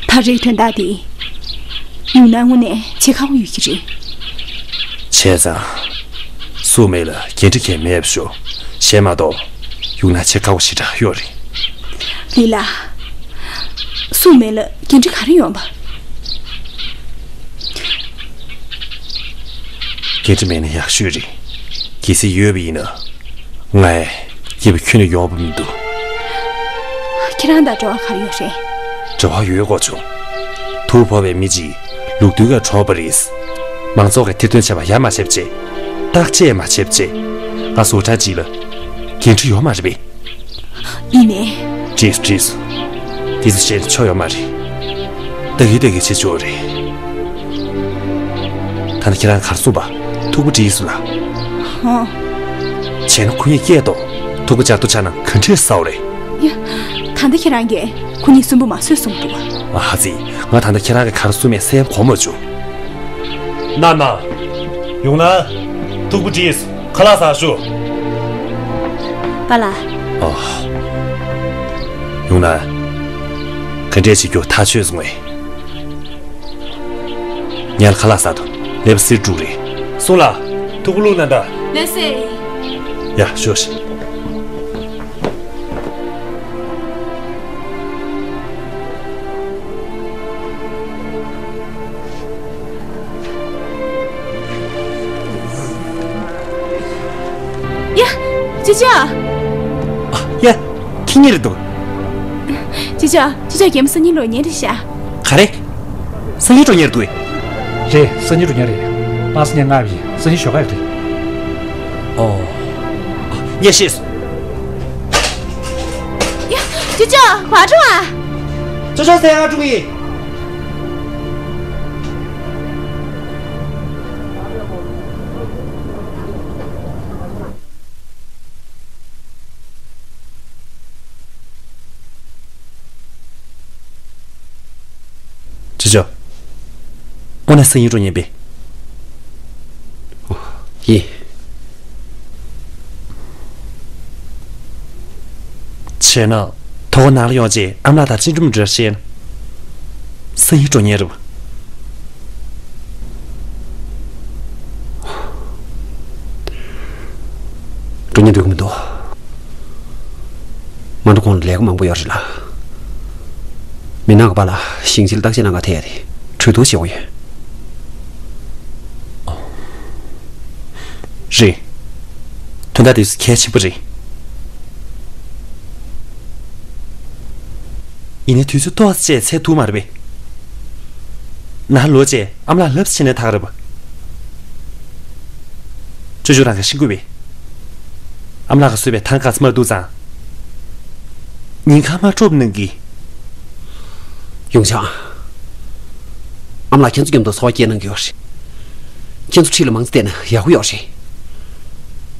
ད་རེས་དོན་དག་འདི་ཡུང་ན་དངོས་གནས་བྱེད་ཁག་པོ་ཡོད་ཀྱི་རེད། བྱས་ཙང་། སུ་མེ་ལ་འགན་འཁྲི་གང་མེད་པ་ཤོག་བྱས་མ་གཏོགས་ཡུང་ན་བྱེད་ཁག་པོ་ཞེ་དྲག་ཡོད་རེད། ལི་ལ། སུ་མེ་ལ་འགན་འཁྲི་ག་རེ་ཡོད་པ། འགན་འཁྲི་མེད་ན་ཡག་ཤོས་རེད། གལ་སྲིད་ཡོད་པ་ཡིན་ན། ང་སྐྱིད་པོ་ཁྱོན་ནས་ཡོང་བ་མི་འདུག། ཁྱེད་རང་དང་འབྲེལ་བ་ག་རེ་ཡོད་རེད། འབྲེལ་བ་ཡོད་དགོས་བྱུང་། ཐུག་ཕོག་པའི་མི་གཅིག་ལུག་རྡུལ་ག་གྲོགས་པ་རེད། མང་ཚོགས་ཀྱིས་ཐེར་འདོན་བྱས་པ་ཡར་མ་བྱེད་པ་བྱས། བརྟག་དཔྱད་མ་བྱེད་པ་བྱས། ང་བཟོ་གྲྭ་གཅིག་ལ་འགན་འཁྲི་ཡོད་མ་རེད་པས། ཡིན་ནའི། བྲིས་བྲིས། དེ་ཚོ་བཤད་ཆོག་ཡོད་མ་རེད། ལྟ་གི་ལྟ་གི་བྱེད་ཆོག་རེད། ད་ནི་ཁྱེད་རང་གར་སོང་པ། ཐུག་པ་བྲིས་སོང་ལ། ཧོ། བྱས་ན་ཁོ་གཉིས་སྐད་གཏོང་། ཐུག་པ་བཅར་དུ་ཆ་ན་ག་འདྲས་ཟ་བ་རེད། ཡ། ད་ལྟ་ཁྱེད་རང་གིས་ཁོ་གཉིས་སུན་པོ་མ་བཟོས་གསུངས་འདུག། ཨ་ཧ་ཙི། ང་ད་ལྟ་ཁྱེད་རང་གིས་གར་སོང་མེད་སེམས་གོ་མ་བྱུང་། ན་ན། ཡུང་ན། ཐུག་པ་བྲིས། ཁ་ལག་ཟ་ཤོག། པཱ་ལགས། ཨོ། ཡུང་ན། ག་འདྲས་བྱེད་རྒྱུ་ཐག་ཆོད་སོང་ངས། ཉལ། ཁ་ལག་ཟ་དང་། ལེབ་སེར་དྲུག་རེད། སོང་ལ། ཐུག་པ་བླུགས་ན་འདྲ། ལེ་སེ། ཡ་ཤོག་ཤིག། ཡ། ཅི་ཅི་ཨ། ཡ། ཁྱེད་གཉིས་རེད་འདུག། ཅི་ཅི་ཨ། ཅི་ཅི་ཨ། རྒན་མོ་སང་ཉིན་སློབ་གཉེར་རེད་ཤག། ག་རེ། སང་ཉིན་སློབ་གཉེར་འདུག། རེད། སང་ཉིན་སློབ་གཉེར་རེད། པཱ་སང་ཉིན་ལྔ་པ་ཡིན། སང་ཉིན་ཞོགས་ཀ་རེད། ཨོ། ངས་ཤེས་སོང་། ཡ། ཅོ་ཅོ། ག་པར་འགྲོ་བ། ཅོ་ཅོ་ཟེར་ཡག་འགྲོ་གི་ཡིན། དངོས་གནས་སང་ཉིན་འགྲོ་ཉན་པས། ཡིན། བྱས་ན་ཐོག་ནང་ལ་ཡོང་རྗེས་ཨ་མ་ལགས་དང་ཅི་འགྲུམ་འགྲུལ་བཤད་ན། སང་ཉིན་འགྲོ་ཉན་རེད་པ། འགྲོ་ཉན་འདོད་ཀྱི་མི་འདུག། མ་འགྲོ་གོང་ལ་ལས་ཀ་མང་པོ་ཡོད་རེད་ལ། མི་ནག་གི་པཱ་ལགས་ཞིང་ཆེན་ལ་བརྟག་དཔྱད་གནང་ག་ཐད་ཡ་དེ་གྲོས་བསྡུར་བྱེད་དགོས་ཡོད། རེད། དོན་དག་དེ་ཚོ་གལ་ཆེན་པོ་རེད། ཡིན་ནའི་དུས་ཚོད་ཏོག་ཙམ་བཅད་ཚད་ཐུབ་མ་རེད་པས། ནང་ལོག་རྗེས་ཨ་མ་ལགས་ལབ་བྱས་ནས་ཐག་རེད་པ། ཅོ་ཅོ་རང་གིས་ཤེས་དགོས་པས། ཨ་མ་ལགས་ཀྱིས་བཟོས་པའི་ཐང་ག་ཚོད་མར་བསྡུ་ཙང་། ཉིན་ཁ་མ་འགྲོ་བ་གནང་གི། ཡུང་ཆང་། ཨ་མ་ལགས་ཁྱེད་ཚོ་མཉམ་དུ་འཚོ་བ་སྐྱེལ་གནང་གི་ཡོད་རེད། ཁྱེད་ཚོ་འཁྲིས་ལ་མང་ཙམ་བསྡད་ན་ཡག་པོ་ཡོད་རེད།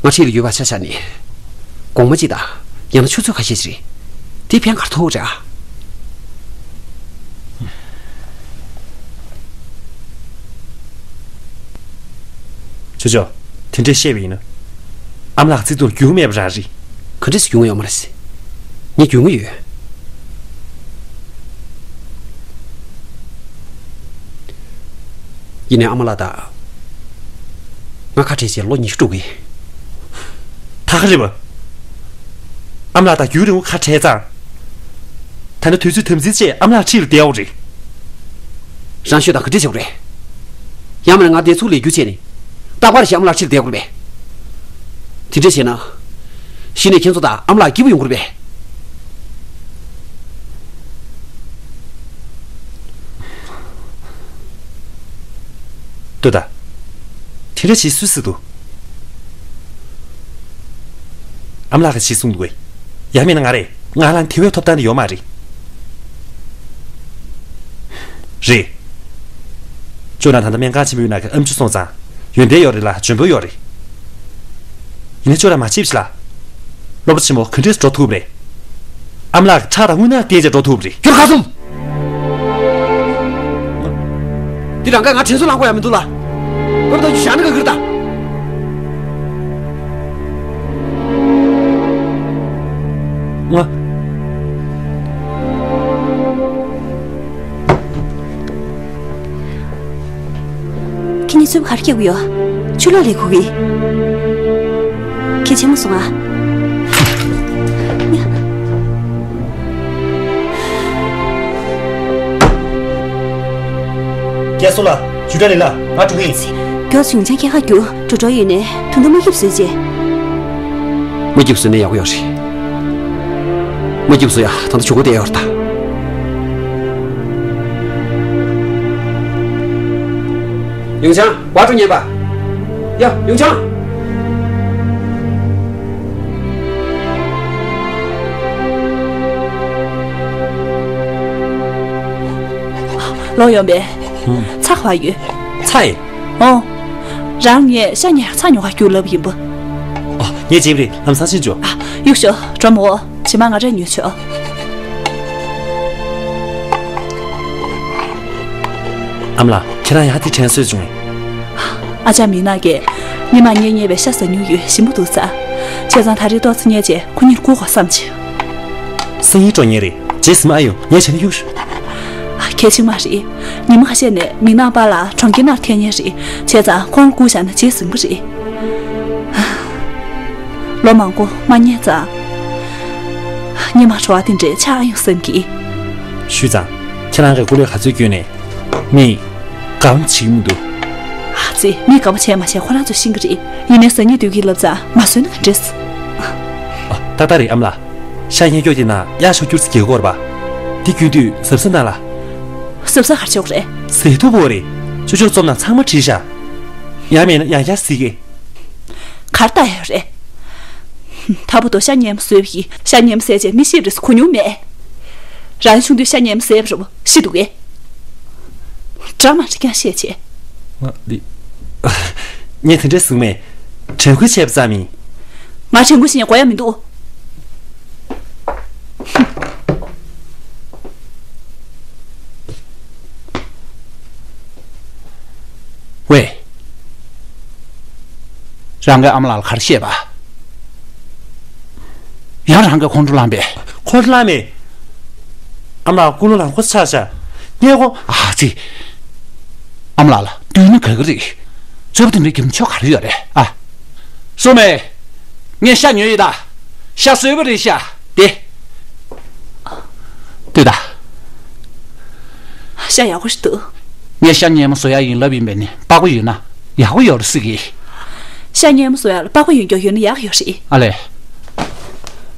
ང་འཁྲིས་ལ་ཡོད་པ་ཆ་བཞག་ནས། སྒོང་མོ་གཅིག་དང་། ཡང་ན་ཆུ་ཚོད་ཁ་ཤས་ཤིག་རེད། དེ་ཕན་ག་རེ་ཐོགས་རེད་ཨ། ཅོ་ཅོ། དེ་འདྲས་བཤད་པ་ཡིན་ན། ཨ་མ་ལགས་བརྩི་མཐོང་རྒྱུས་མེད་པ་རང་རེད། ག་འདྲས་སེ་རྒྱུས་མངའ་ཡོད་མ་རེད། ངས་རྒྱུས་མངའ་ཡོད། ཡིན་ནའི་ཨ་མ་ལགས་དང་། ང་ཁ་བྲལ་བྱས་ལོ་ཉི་ཤུ་འགྲོ་གི། ད་ག་རེད་པ། ཨ་མ་ལགས་དང་རྒྱུན་རིང་པོ་ཁ་བྲལ་ཙང་། ད་ནི་དུས་ཚོད་དམ་འཛིན་བྱས་ཨ་མ་ལགས་འཁྲིས་ལ་བསྡད་ཡོད་རེད། རང་ཤོད་དང་ག་འདྲས་བྱེད་དགོས་རེད། ཡང་མིན་ན་ང་འདི་ཚུར་ལས་རྒྱུ་བྱས་ནས། རྟག་པར་ཞིག་ཨ་མ་ལགས་འཁྲིས་ལ་བསྡད་དགོས་རེད་པས། དེ་འདྲས་བྱས་ན། གཞི་ནས་ཁྱེད་ཚོ་དང་ཨ་མ་ལགས་སྐྱིད་པོ་ཡོང་གི་རེད་པས། ལྟོས་དང་། དེ་འདྲ་བྱེད་སུས་ཟེར་འདུག། ཨ་མ་ལགས་ཀྱིས་བྱེད་གསུངས་འདུག་གས། ཡང་མིན་ན་ང་རེད། ང་ལ་དེ་བས་ཐོབ་ཐང་དེ་ཡོད་མ་རེད། རེད། ཅོ་ན་ད་ལྟ་སྨན་ཁང་ཆེན་པོའི་ནང་གི་ཨེམ་ཆི་སོང་ཙང་། ཡོན་ཏན་ཡོད་རེད་ལ་འཇོན་པོ་ཡོད་རེད། ཡིན་ནའི་ཅོ་ན་མ་བྱེད་ཤིག་ལ། སློབ་གྲྭ་ཆེན་མོ་ག་འདྲས་འགྲོ་ཐུབ་རེད། ཨ་མ་ལགས་ཁྲག་དང་རྔུལ་ནག་བསྟེན་བྱས་འགྲོ་ཐུབ་རེད། ཁྱོད་ཁ་སུམ། འདི་རང་ག་ང་དྲན་གསོ་ལངས་དགོས་ཡ་མི་འདུག་ལ། བབ་དང་རྒྱུ་བཞག་ན་ག་གིར་ད། ང་། ཁྱེད་གཉིས་ཚོས་ག་རེ་རྒྱག་གི་ཡོད། ཆུ་ལོག་ལས་ཁུག་གི། ཁྱེད་ཆེན་མོ་སོང་ཨ། སྐལ་བཟང་ལགས། ཇུས་ཀྲ་ལི་ལགས། ང་འགྲོ་གི་ཡིན། མགྱོགས་སུ་ཡོང་ཆང་ཁྱེད་ཁ་རྒྱུག་འགྲོ་འགྲོ་ཡོད་ནས་དུང་དུ་མ་སྐྱིབས་བཟོས་རྗེས། མ་སྐྱིབས་བཟོས་ནས་ཡག་པོ་ཡོད་རེད། མ་སྐྱིབས་བཟོས་ཡ་ད་ལྟ་ཇུ་གུ་བསྡད་ཡོད་རེད་ད། ཡུང་ཆང་། བ་ཀྲུ་ཉན་པ། ཡ། ཡུང་ཆང་། ལོག་ཡོང་པས། ཧུམ། ཚ་བ་ཡོད། ཚ་ཡི། ཨོ། རང་ངས་ཤ་ཉེ་ཚ་ཉོ་ག་རྒྱུགས་ལབ་ཡིན་པ། ཨོ། ངས་བརྗེད་པ་རེད། ལམ་སང་ཕྱིན་ཆོག། ཨ། གཡུག་ཤོག། གྲོ་མོ། ཇི་མ་ང་རས་ཉོས་ཆོག། ཨ་མ་ལགས། ཁྱེད་རང་ཡང་དེ་དྲན་གསོས་བྱུང་། ཨ་ཅག་མིག་ནག་གིས། ཉི་མ་ངས་ཉེ་བའི་ཤ་ཟ་མྱོང་ཡོད། ཞིམ་པོ་འདུག་ཟེར། བྱས་ཙང་ད་རེས་ཏོག་ཙམ་ཉལ་རྗེས་ཁོ་གཉིས་སྒུག་དགོས་བསམ་བྱུང་། སང་ཉིན་འགྲོ་ངེས་རེད། རྗེས་ཟིན་མ་ཨ་ཡོང་། ངས་བྱས་ན་གཡུག་ཤོག། གལ་ཆེན་མ་རེད། ཉི་མ་ཁ་ཤས་ནས་མིག་ནག་པ་ལགས་གྲོང་ཁྱེར་ནང་ཐད་ཉེ་རེད། བྱས་ཙང་ཁོང་སྒུག་བཞག་ན་རྗེས་ཟིན་པ་རེད། ལོ་མང་པོ་མ་ཉལ་ཙང་། ཉི་མ་བྲོ་བ་དེ་འདྲའི་ཆགས་ཨ་ཡོང་བསམ་གི། ཞུས་ཙང་། ཁྱེད་རང་གིས་སྐུ་ལས་ག་ཚོད་བསྐྱོན་ནས། མི། དགའ་པོ་བྱེད་ཀྱི་མི་འདུག། ཨ་ཙི། མི་དགའ་པོ་བྱས་མ་བྱས་ཁོ་རང་ཚོས་ཤེས་ཀྱི་རེད། ཡིན་ནའི་ཟ་སྙིང་འདོད་ཀྱི་ལབ་ཙང་མ་ཟོས་ན་ག་འདྲས། ཨ། ཏག་ཏག་རེད་ཨ་མ་ལགས། ཤ་ཉེ་སྐྱོག་དེ་ན་གཡག་ཤོག་སྐྱུར་ཙམ་རྒྱག་གི་ཡོད་རེད་པ། དེ་སྐྱུར་དུས་གཟབ་གཟབ་གནང་ལ། གཟབ་གཟབ་ག་རེ་བྱེད་དགོས་རེད། ཟས་ཐུབ་པོ་རེད། ཅོ་ཅོ་རྩོམ་ནང་ཚང་མ་བྲིས་ཤག། ཡང་མེད་ན་ཡང་བསྐྱར་གཟིགས་གི། གར་ལྟ་ཡོད་རེད། ད་བར་དུ་ཤ་ཉེ་མོ་ཟོས་པ་ཡིན། ཤ་ཉེ་མོ་ཟས་བྱས་མི་ཤི་རེས་གོ་མྱོང་མེད། རང་ཆུང་དུས་ཤ་ཉེ་མོ་ཟས་པ་རེད་པ། ཤི་འདུག་གས། འདྲ་མ་འདྲ་ཀྱང་བཤད་བྱས། ང་འདི། ངས་དེ་འདྲས་གསུངས་མེད། དྲན་སྐུལ་བྱས་པ་ཙམ་ཡིན། ང་དྲན་སྐུལ་བྱེད་མཁན་དགོས་ཡ་མི་འདུག། ཝེ། རང་གིས་ཨ་མ་ལགས་ལ་ག་རེ་བཤད་པ། ཡང་རང་གིས་ཁོང་ཁྲོ་ལངས་པས། ཁོང་ཁྲོ་ལངས་མེད། ཨ་མ་ལགས་ཀུན་སློང་ལ་ཁོ་ཆགས་ཤག་ངས་ཁོ། ཨ་ཙི། ཨ་མ་ལགས་ལ་སྡུག་ནི་ག་གི་རེད། རྩོད་པ་དེ་འདྲའི་གྱོང་ཆོག་ག་རེ་ཡོད་རེད་ཨ། སོ་མེ། ངས་ཤ་ཉོས་ཡོད་ད། ཤ་བཟོས་པ་རེད་ཤག་དེ། ལྟོས་དང་། ཤ་ཡག་པོ་ཞིག་འདུག་ངས་ཤ་སྔོན་མ་བཟོ་ཡག་ཡིན་ལབ་ཡིན་པས་ནི་པགས་པ་ཡོད་ན་ཡག་པོ་ཡོད་རེད་ཟེར་གི། ཤ་སྔོན་མ་བཟོ་ཡག་ལ་པགས་པ་ཡོད་མཁན་ཡོད་ན་ཡག་ཡོད་རེད། ཨ་ལས།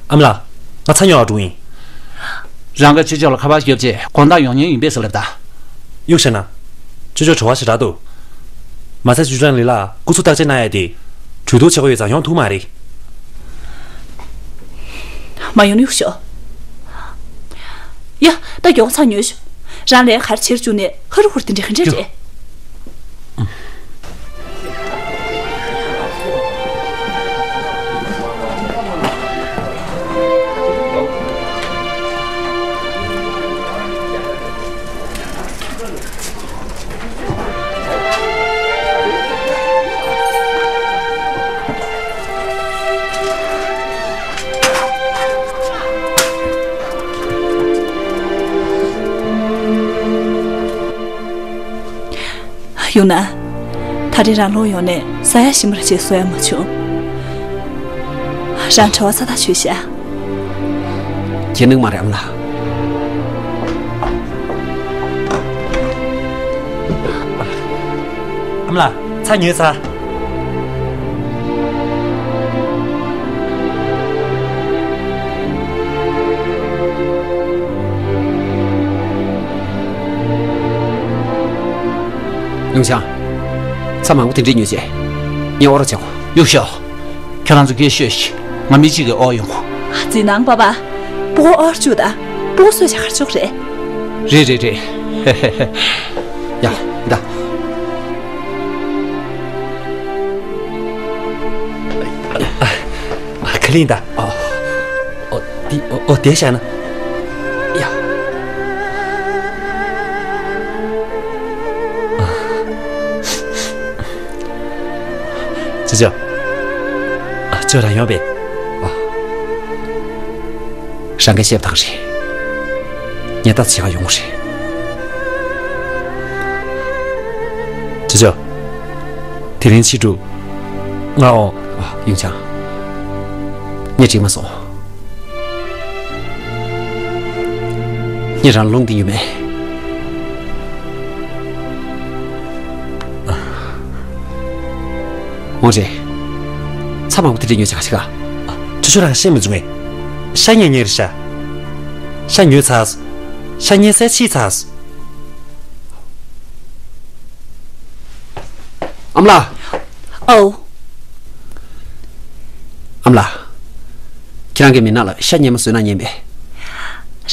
ཨ་མ་ལགས། ང་ཚྭ་ཉོ་བར་འགྲོ་གི་ཡིན། རང་གིས་ཅོ་ཅོ་ལ་ཁ་པར་བརྒྱབ་རྗེས་དགོང་དག་ཡོང་མཁན་ཡིན་པས་ཟེར་ལབ་དང་། གཡུག་བཞག་ན། ཅོ་ཅོ་བྲེལ་བ་ཞེ་དྲག་འདུག་མ་ཚད་ཅུས་ཀྲང་ལི་ལགས་སྐུ་གཟུགས་བརྟག་དཔྱད་གནང་ཡག་དེ། གྲོས་བསྡུར་བྱེད་དགོས་ཡོད་ཙང་ཡོང་ཐུབ་མ་རེད། མ་ཡོང་ན་གཡུག་ཞོག་ཡ། ད་མགྱོགས་ཚྭ་ཉོས་ཤོག་རང་ལས་ཀ་ག་རེ་བྱེད་བཅུག་ནས་ཧ་རུ་ཧུར་དེ་འདྲ་ག་འདྲ་རེད། ཡོང་ན། ད་རེས་རང་ལོག་ཡོང་ནས་ཟ་ཡག་ཞིམ་པ་རེ་བྱས་བཟོ་ཡག་མ་བྱུང་། རང་བྲེལ་བ་ཚ་ཐག་ཆོད་ཤག་ཁྱེད་ནང་མ་རེད་ཨ་མ་ལགས། ཨ་མ་ལགས་ཚྭ་ཉོས་ཚར། ཡུང་ཆང་། ཚྭ་མང་པོ་དེ་འདྲས་ཉོས་རྗེས། ངས་དབོར་རོགས་བྱེད་དགོས། གཡུག་ཞོག་ཁྱེད་རང་ཚོ་སྐད་ཤོད་ཤིག་ང་མི་གཅིག་གིས་དབོར་ཡོང་གོ། ཛི་ནང་པ་པ། སྤུ་གུ་དབོར་བཅུག་དང་། སྤུ་གུ་གསོད་བྱ་གར་ཆོག་རེད། རེད་རེད་རེད། ཡ། ད། ག་ལེན་ད། ཨོ། ཨོ། དེ། ཨོ། ཨོ། དེ་བཞག་ན། ཡ། ཅོ་ཅོ། ཨ། ཅོ་རང་ཡོང་པས། ཨ། རང་གིས་བཤད་པ་དང་རེད། ངས་ལྟ་ཙམ་བྱེད་ག་ཡོང་གི་རེད། ཅོ་ཅོ། དེ་རིང་ཕྱི་དྲོ། ང་འོ། ཨ། ཡུང་ཆང་། ངས་འགྲིག་མ་སོང་། ངས་རང་ལ་རླུང་ལྡིང་ཡོད་མེད། འོང་རེད། ཚྭ་མང་པོ་དེ་འདྲ་ཉོས་བྱས་ག་ཞིག་ག་ཅོ་ཅོ་རང་ཤེས་མི་བྱུང་ངས། ཤ་ཉོས་ཉོས་རེད་ཤག་ཤ་ཉོས་ཚར། ཤ་ཉོས་ཚར་ཕྱིས་ཚར། ཨ་མ་ལགས། ཨོ། ཨ་མ་ལགས། ཁྱེད་རང་གིས་མི་ནག་ལ་ཤ་སྔོན་མ་བཟོས་ན་སྙམ་པས།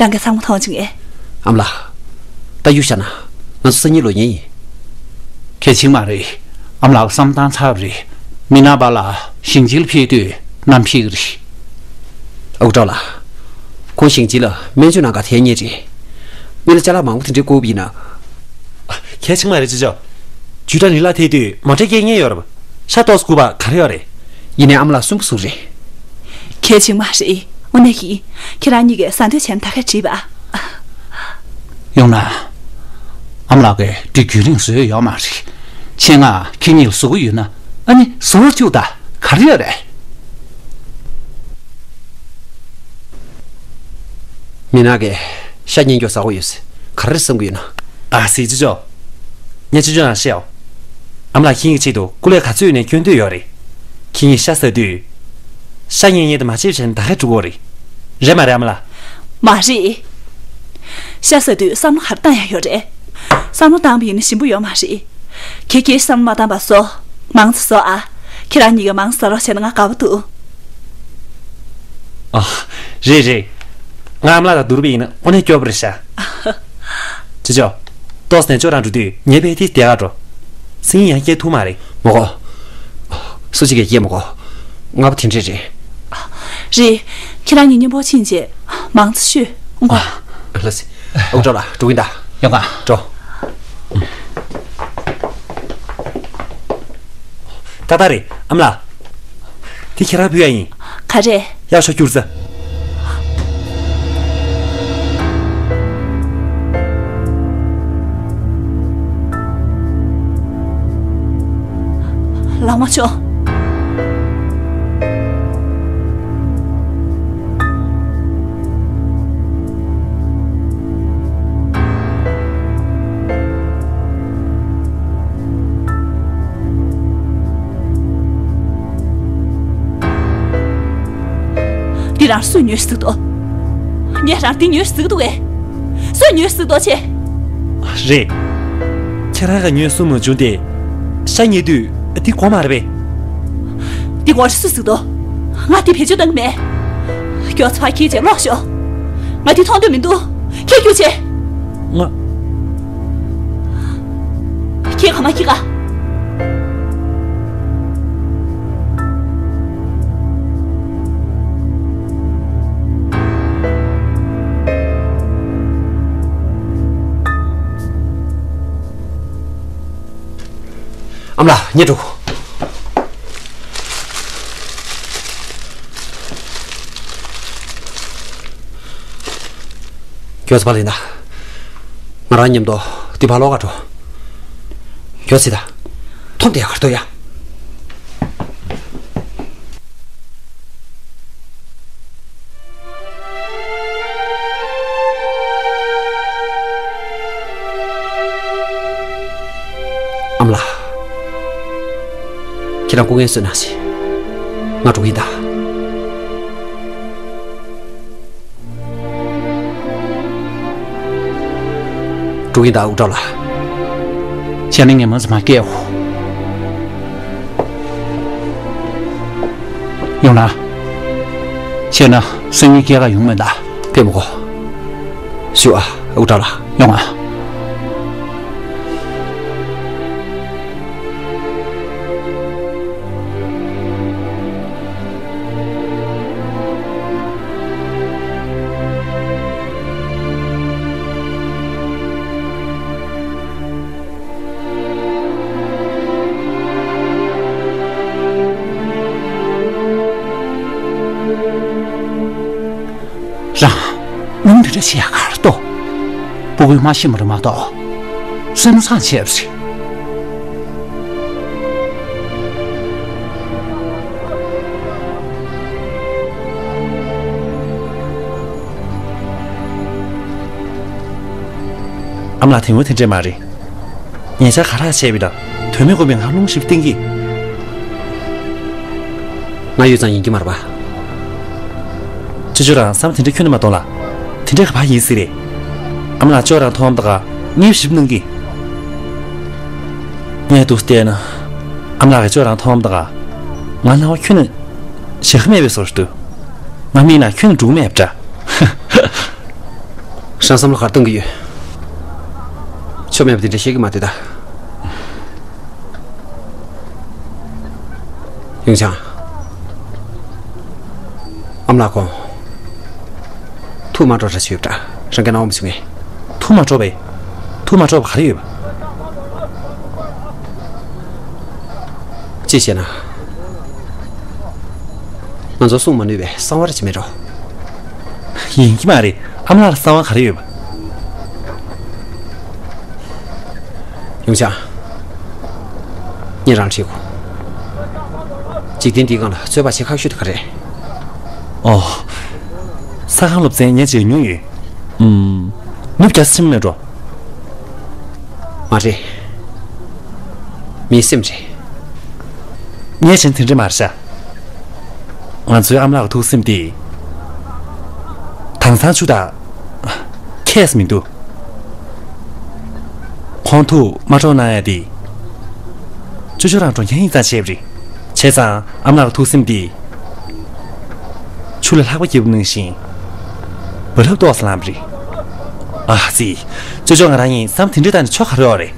རང་གིས་ཚང་མ་མཐོང་བྱུང་ངས། ཨ་མ་ལགས། ད་གཡུག་བཞག་ན། ང་ཚོ་སང་ཉིན་ལོག་མཁན་ཡིན། གལ་ཆེན་མ་རེད། ཨ་མ་ལགས་བསམ་བཏང་ཚར་བ་རེད། མི་ནག་པ་ལགས་ཞིང་ཆེན་ལ་ཕེབས་དུས་ནམ་ཕེབས་ཀྱི་རེད། ཨ་ཁུ་ཀྲོའུ་ལགས། ཁོང་ཞིང་ཆེན་ལ་སྨན་བཅོས་གནང་གར་ཐད་མཁན་རེད། དངུལ་ཅ་ལག་མང་པོ་དེ་འདྲའི་དགོས་པ་ཡིན་ན། གལ་ཆེན་མ་རེད་ཅོ་ཅོ། ཅུས་ཀྲང་ལི་ལགས་ཐད་དུས་མོ་ཊ་སྐྱེལ་མཁན་ཡོད་རེད་པ། ཤ་ཏོག་ཙམ་སྒུག་པ་ག་རེ་ཡོད་རེད། ཡིན་ནའི་ཨ་མ་ལགས་སུན་པོ་བཟོ་གི་རེད། གལ་ཆེན་མ་རེད། དངོས་གནས་ཀྱིས། ཁྱེད་རང་གཉིས་ཀྱིས་ཟ་འདོད་བྱས་ན་ད་གས་དྲིས་པ། ཡོང་ན། ཨ་མ་ལགས་ཀྱིས་འདི་རྒྱུན་རིང་བཟོས་ཡོད་མ་རེད། ཆེད་མངགས་ཁྱེད་གཉིས་ལ་བཟོ་གི་ཡོད་ན་ཨ་ནི་བཟོ་བཅུག་དང་། ག་རེ་ཡོད་རེད། མི་ནག་གིས་ཤ་རྙིང་མགྱོགས་ཟ་གི་ཡོད་ཟེར་ག་རེ་བསམ་གི་ཡོད་ན། ཨ་ཙི་ཅོ་ཅོ། ངས་ཅོ་ཅོ་རང་བཤད་ཨོ། ཨ་མ་ལགས་ཁྱེད་ཀྱི་ཆེད་དུ་སྐུ་ལས་ག་ཚོད་ཡོད་ནའི་སྐྱོན་འདོད་ཡོད་རེད། ཁྱེད་གཉིས་ཤ་ཟ་དུས། ཤ་རྙིང་རྙིང་དེ་མ་བྱེད་བྱས་ན་ད་གས་འགྲོ་གི་རེད། རེད་མ་རེད་ཨ་མ་ལགས། མ་རེད། ཤ་ཟ་དུས་བསམ་བློ་ག་རེ་བཏང་ཡག་ཡོད་རེད། བསམ་བློ་བཏང་བ་ཡིན་ན་ཞིམ་པོ་ཡོད་མ་རེད། ཁྱེད་ཀྱིས་བསམ་བློ་མ་བཏང་པ་བཟོ། མང་ཙམ་བཟོ་ཨ། ཁྱེད་རང་གཉིས་ཀྱིས་མང་ཙམ་ཟ་རོགས་བྱས་ན་ང་དགའ་པོ་འདུག་ཨ། རེད་རེད། ང་ཨ་མ་ལགས་དང་བསྡུར་བ་ཡིན་ན་དངོས་གནས་སྐྱོ་པོ་རེད་ཤག་ཅོ་ཅོ། ཏོག་ཙམ་ནས་ཅོ་རང་འགྲོ་དུས་ངའི་ཕ་གི་དེ་སྡོད་ག་འགྲོ། སང་ཉིན་ཡང་སྐྱེལ་ཐུབ་མ་རེད། མ་དགོས། སུ་གཅིག་གིས་སྐྱེལ་མ་དགོས། ང་པ་དེ་འདྲས་རེད། རེད། ཁྱེད་རང་གཉིས་མཉམ་པོ་ཕྱིན་རྗེས་མང་ཙམ་ཤོད། ཨང་གོ། ལགས་སེ། ཨ་ཁུ་ཀྲོའུ་ལགས་འགྲོ་གི་ཡིན་ད། ཡོང་ག་འགྲོ། ཏག་ཏག་རེད། ཨ་མ་ལགས། དེ་ཁྱེད་རང་ཕུལ་ཡ་ཡིན། ག་རེ། ཡག་ཤོས་བསྐྱུར་ཚེ། ལག་མ་ཆོག་འདི་རང་སུས་ཉོས་ཟིག་འདུག་ངས་རང་འདི་ཉོས་ཟིག་འདུག་གས། སུས་ཉོས་ཟིག་འདུག་ཆེ། རེད། ཁྱེད་རང་ག་ཉོས་སུ་མ་བྱུང་སྟེ། ཤ་ཉེ་དུས་འདི་གོ་མ་རེད་པས། འདི་གོ་རེ་སུས་ཟིག་འདུག་ང་འདི་བེད་སྤྱོད་གཏང་གི་མེད། མགྱོགས་ཚ་ཁྱི་ཆེ་ལོག་ཤོག་ང་འདི་མཐོང་འདོད་མི་འདུག་ཁྱེད་རྒྱུག་ཆེ། ང་། ཁྱེད་ག་མ་ཁྱེད་ག་ཨ་མ་ལགས། ངས་འགྲོ། མགྱོགས་ཚ་བ་ལེན་ད། ང་རང་མཉམ་དུ་འདི་ཕར་ལོག་ག་འགྲོ། མགྱོགས་ཚེ་ད། མཐོང་དེ་གར་ཐོ་ཡ། ཨ་མ་ལགས། ཁྱེད་རང་སྐུ་ངལ་གསོ་གནང་ཞིག་ང་འགྲོ་གི་ཡིན་ད། འགྲོ་གི་ཡིན་ད་ཨུ་ཀྲོག་ལགས། བྱས་ན་ངས་མ་ཟ་མ་སྐྱེའོ། ཡོང་ན། བྱས་ན་སང་ཉིན་སྐྱེལ་ག་ཡོང་མེད་ད། ཕེབས་མི་དགོས། ཞུ་ཨ། ཨུ་ཀྲོག་ལགས། ཡོང་ཨ། རང་། སྣུམ་དེ་འདྲ་ཞིག་ཡག་གར་ལྟོས། སྤུ་གུའི་མ་ཤི་མ་རེད་མ་གཏོགས། སེམས་བཟང་བྱས་པ་རེད། ཨ་མ་ལགས། དེ་སྔོན་དེ་འདྲས་མ་རེད། ཉེ་ཆར་ག་རེ་བྱས་པ་དང་དོན་མེད་དགོས་པའི་ང་རླུང་ཞིག་བསྟན་གི། ང་ཡོད་ཙང་ཡིན་གྱི་མ་རེད་པ། ཅོ་ཅོ་རང་བསམ་དེ་འདྲ་ཁྱོན་ནས་མ་གཏོང་ལ། དེ་འདྲ་ག་པར་ཡིན་སྲིད་རེད། ཨ་མ་ལགས་ཅོ་རང་མཐོང་བ་དང་ངས་ཞིབ་གནང་གི། ངས་འདུག་བལྟས་ན། ཨ་མ་ལགས་ཀྱིས་ཅོ་རང་མཐོང་བ་དང་། ང་སྣང་བ་ཁྱོན་ནས་ཞེ་ཁ་མེད་པའི་བཟོ་འདྲ་འདུག་ང་མིན་ན་ཁྱོན་ནས་འགྲོ་གི་མེད་པ་འདྲ། ཧ། ཧ། རང་བསམ་བློ་ག་རེ་གཏོང་གི་ཡོད། ཆོ་མེད་པ་དེ་འདྲ་བཤད་ཀྱི་མ་འདུག་ད། ཡུང་ཆང་། ཨ་མ་ལགས་ཁོང་། ཐུགས་མ་སྤྲོ་འདྲ་བྱས་ཡོད་པ་འདྲ། རང་གིས་སྣང་བ་མི་བྱུང་ངས། ཐུགས་མ་སྤྲོ་བས། ཐུགས་མ་སྤྲོ་བ་ག་རེ་ཡོད་པ། ཅི་བྱས་ན། ང་ཚོ་གསུང་མ་ནུས་པའི་གསང་བ་རེ་བྱེད་མེད་འགྲོ། ཡིན་གྱི་མ་རེད། ཨ་མ་ལགས་ལ་གསང་བ་ག་རེ་ཡོད་པ། ཡུང་ཆང་། ངས་རང་ཁྲིད་གོ། འཇིག་རྟེན་འདིའི་སྒང་ལ་རྩོད་པ་བྱེད་ཁག་ཤོས་དེ་ག་རེད། ཨོ། ས་ཁང་སློབ་ཚན་ངས་བྱེད་མྱོང་ཡོད། ཨུམ། ནུབ་རྒྱ་སེམས་མེད་འགྲོ། མ་རེད། མིའི་སེམས་རེད། ངས་བྱས་ན་དེ་འདྲ་མ་རེད་ཤག་ང་ཚོའི་ཨ་མ་ལགས་ཀྱི་ཐུགས་སེམས་དེ། དྭངས་གཙང་ཆུ་དང་། ཁྱད་མི་འདུག་ཁོང་ཐུགས་མ་སྤྲོ་གནང་ཡ་དེ། ཅོ་ཅོ་རང་འགྲོ་མཁན་ཡིན་ཙང་བྱས་པ་རེད། བྱས་ཙང་ཨ་མ་ལགས་ཀྱི་ཐུགས་སེམས་དེ། ཆུ་ལ་ལྷགས་པ་བརྒྱབ་པ་ནང་བཞིན། རྦ་རླབས་ཏོག་ཙམ་ལངས་པ་རེད། ཨ་ཙི། ཅོ་ཅོ་ང་རང་ཡིན་བསམ་དེ་འདྲ་བཏང་ནས་ཆོ་ག་རེ་ཡོད་རེད།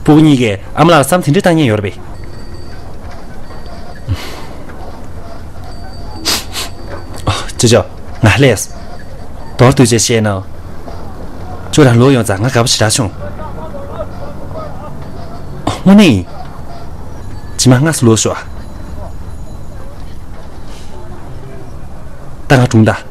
སྤུ་གུ་གཉིས་ཀས་ཨ་མ་ལགས་ལ་བསམ་དེ་འདྲ་བཏང་མཁན་ཡོད་རེད་པས། ཅོ་ཅོ། ང་ལས། མདོར་བསྡུས་བྱས་བཤད་ན། ཅོ་རང་ལོག་ཡོང་ཙང་ང་དགའ་པོ་ཞེ་དྲག་བྱུང་། དངོས་གནས་ཡིན། ཕྱི་མ་སྔ་སུ་ལོས་ཤོག་ད་ང་གྲོངས་ད།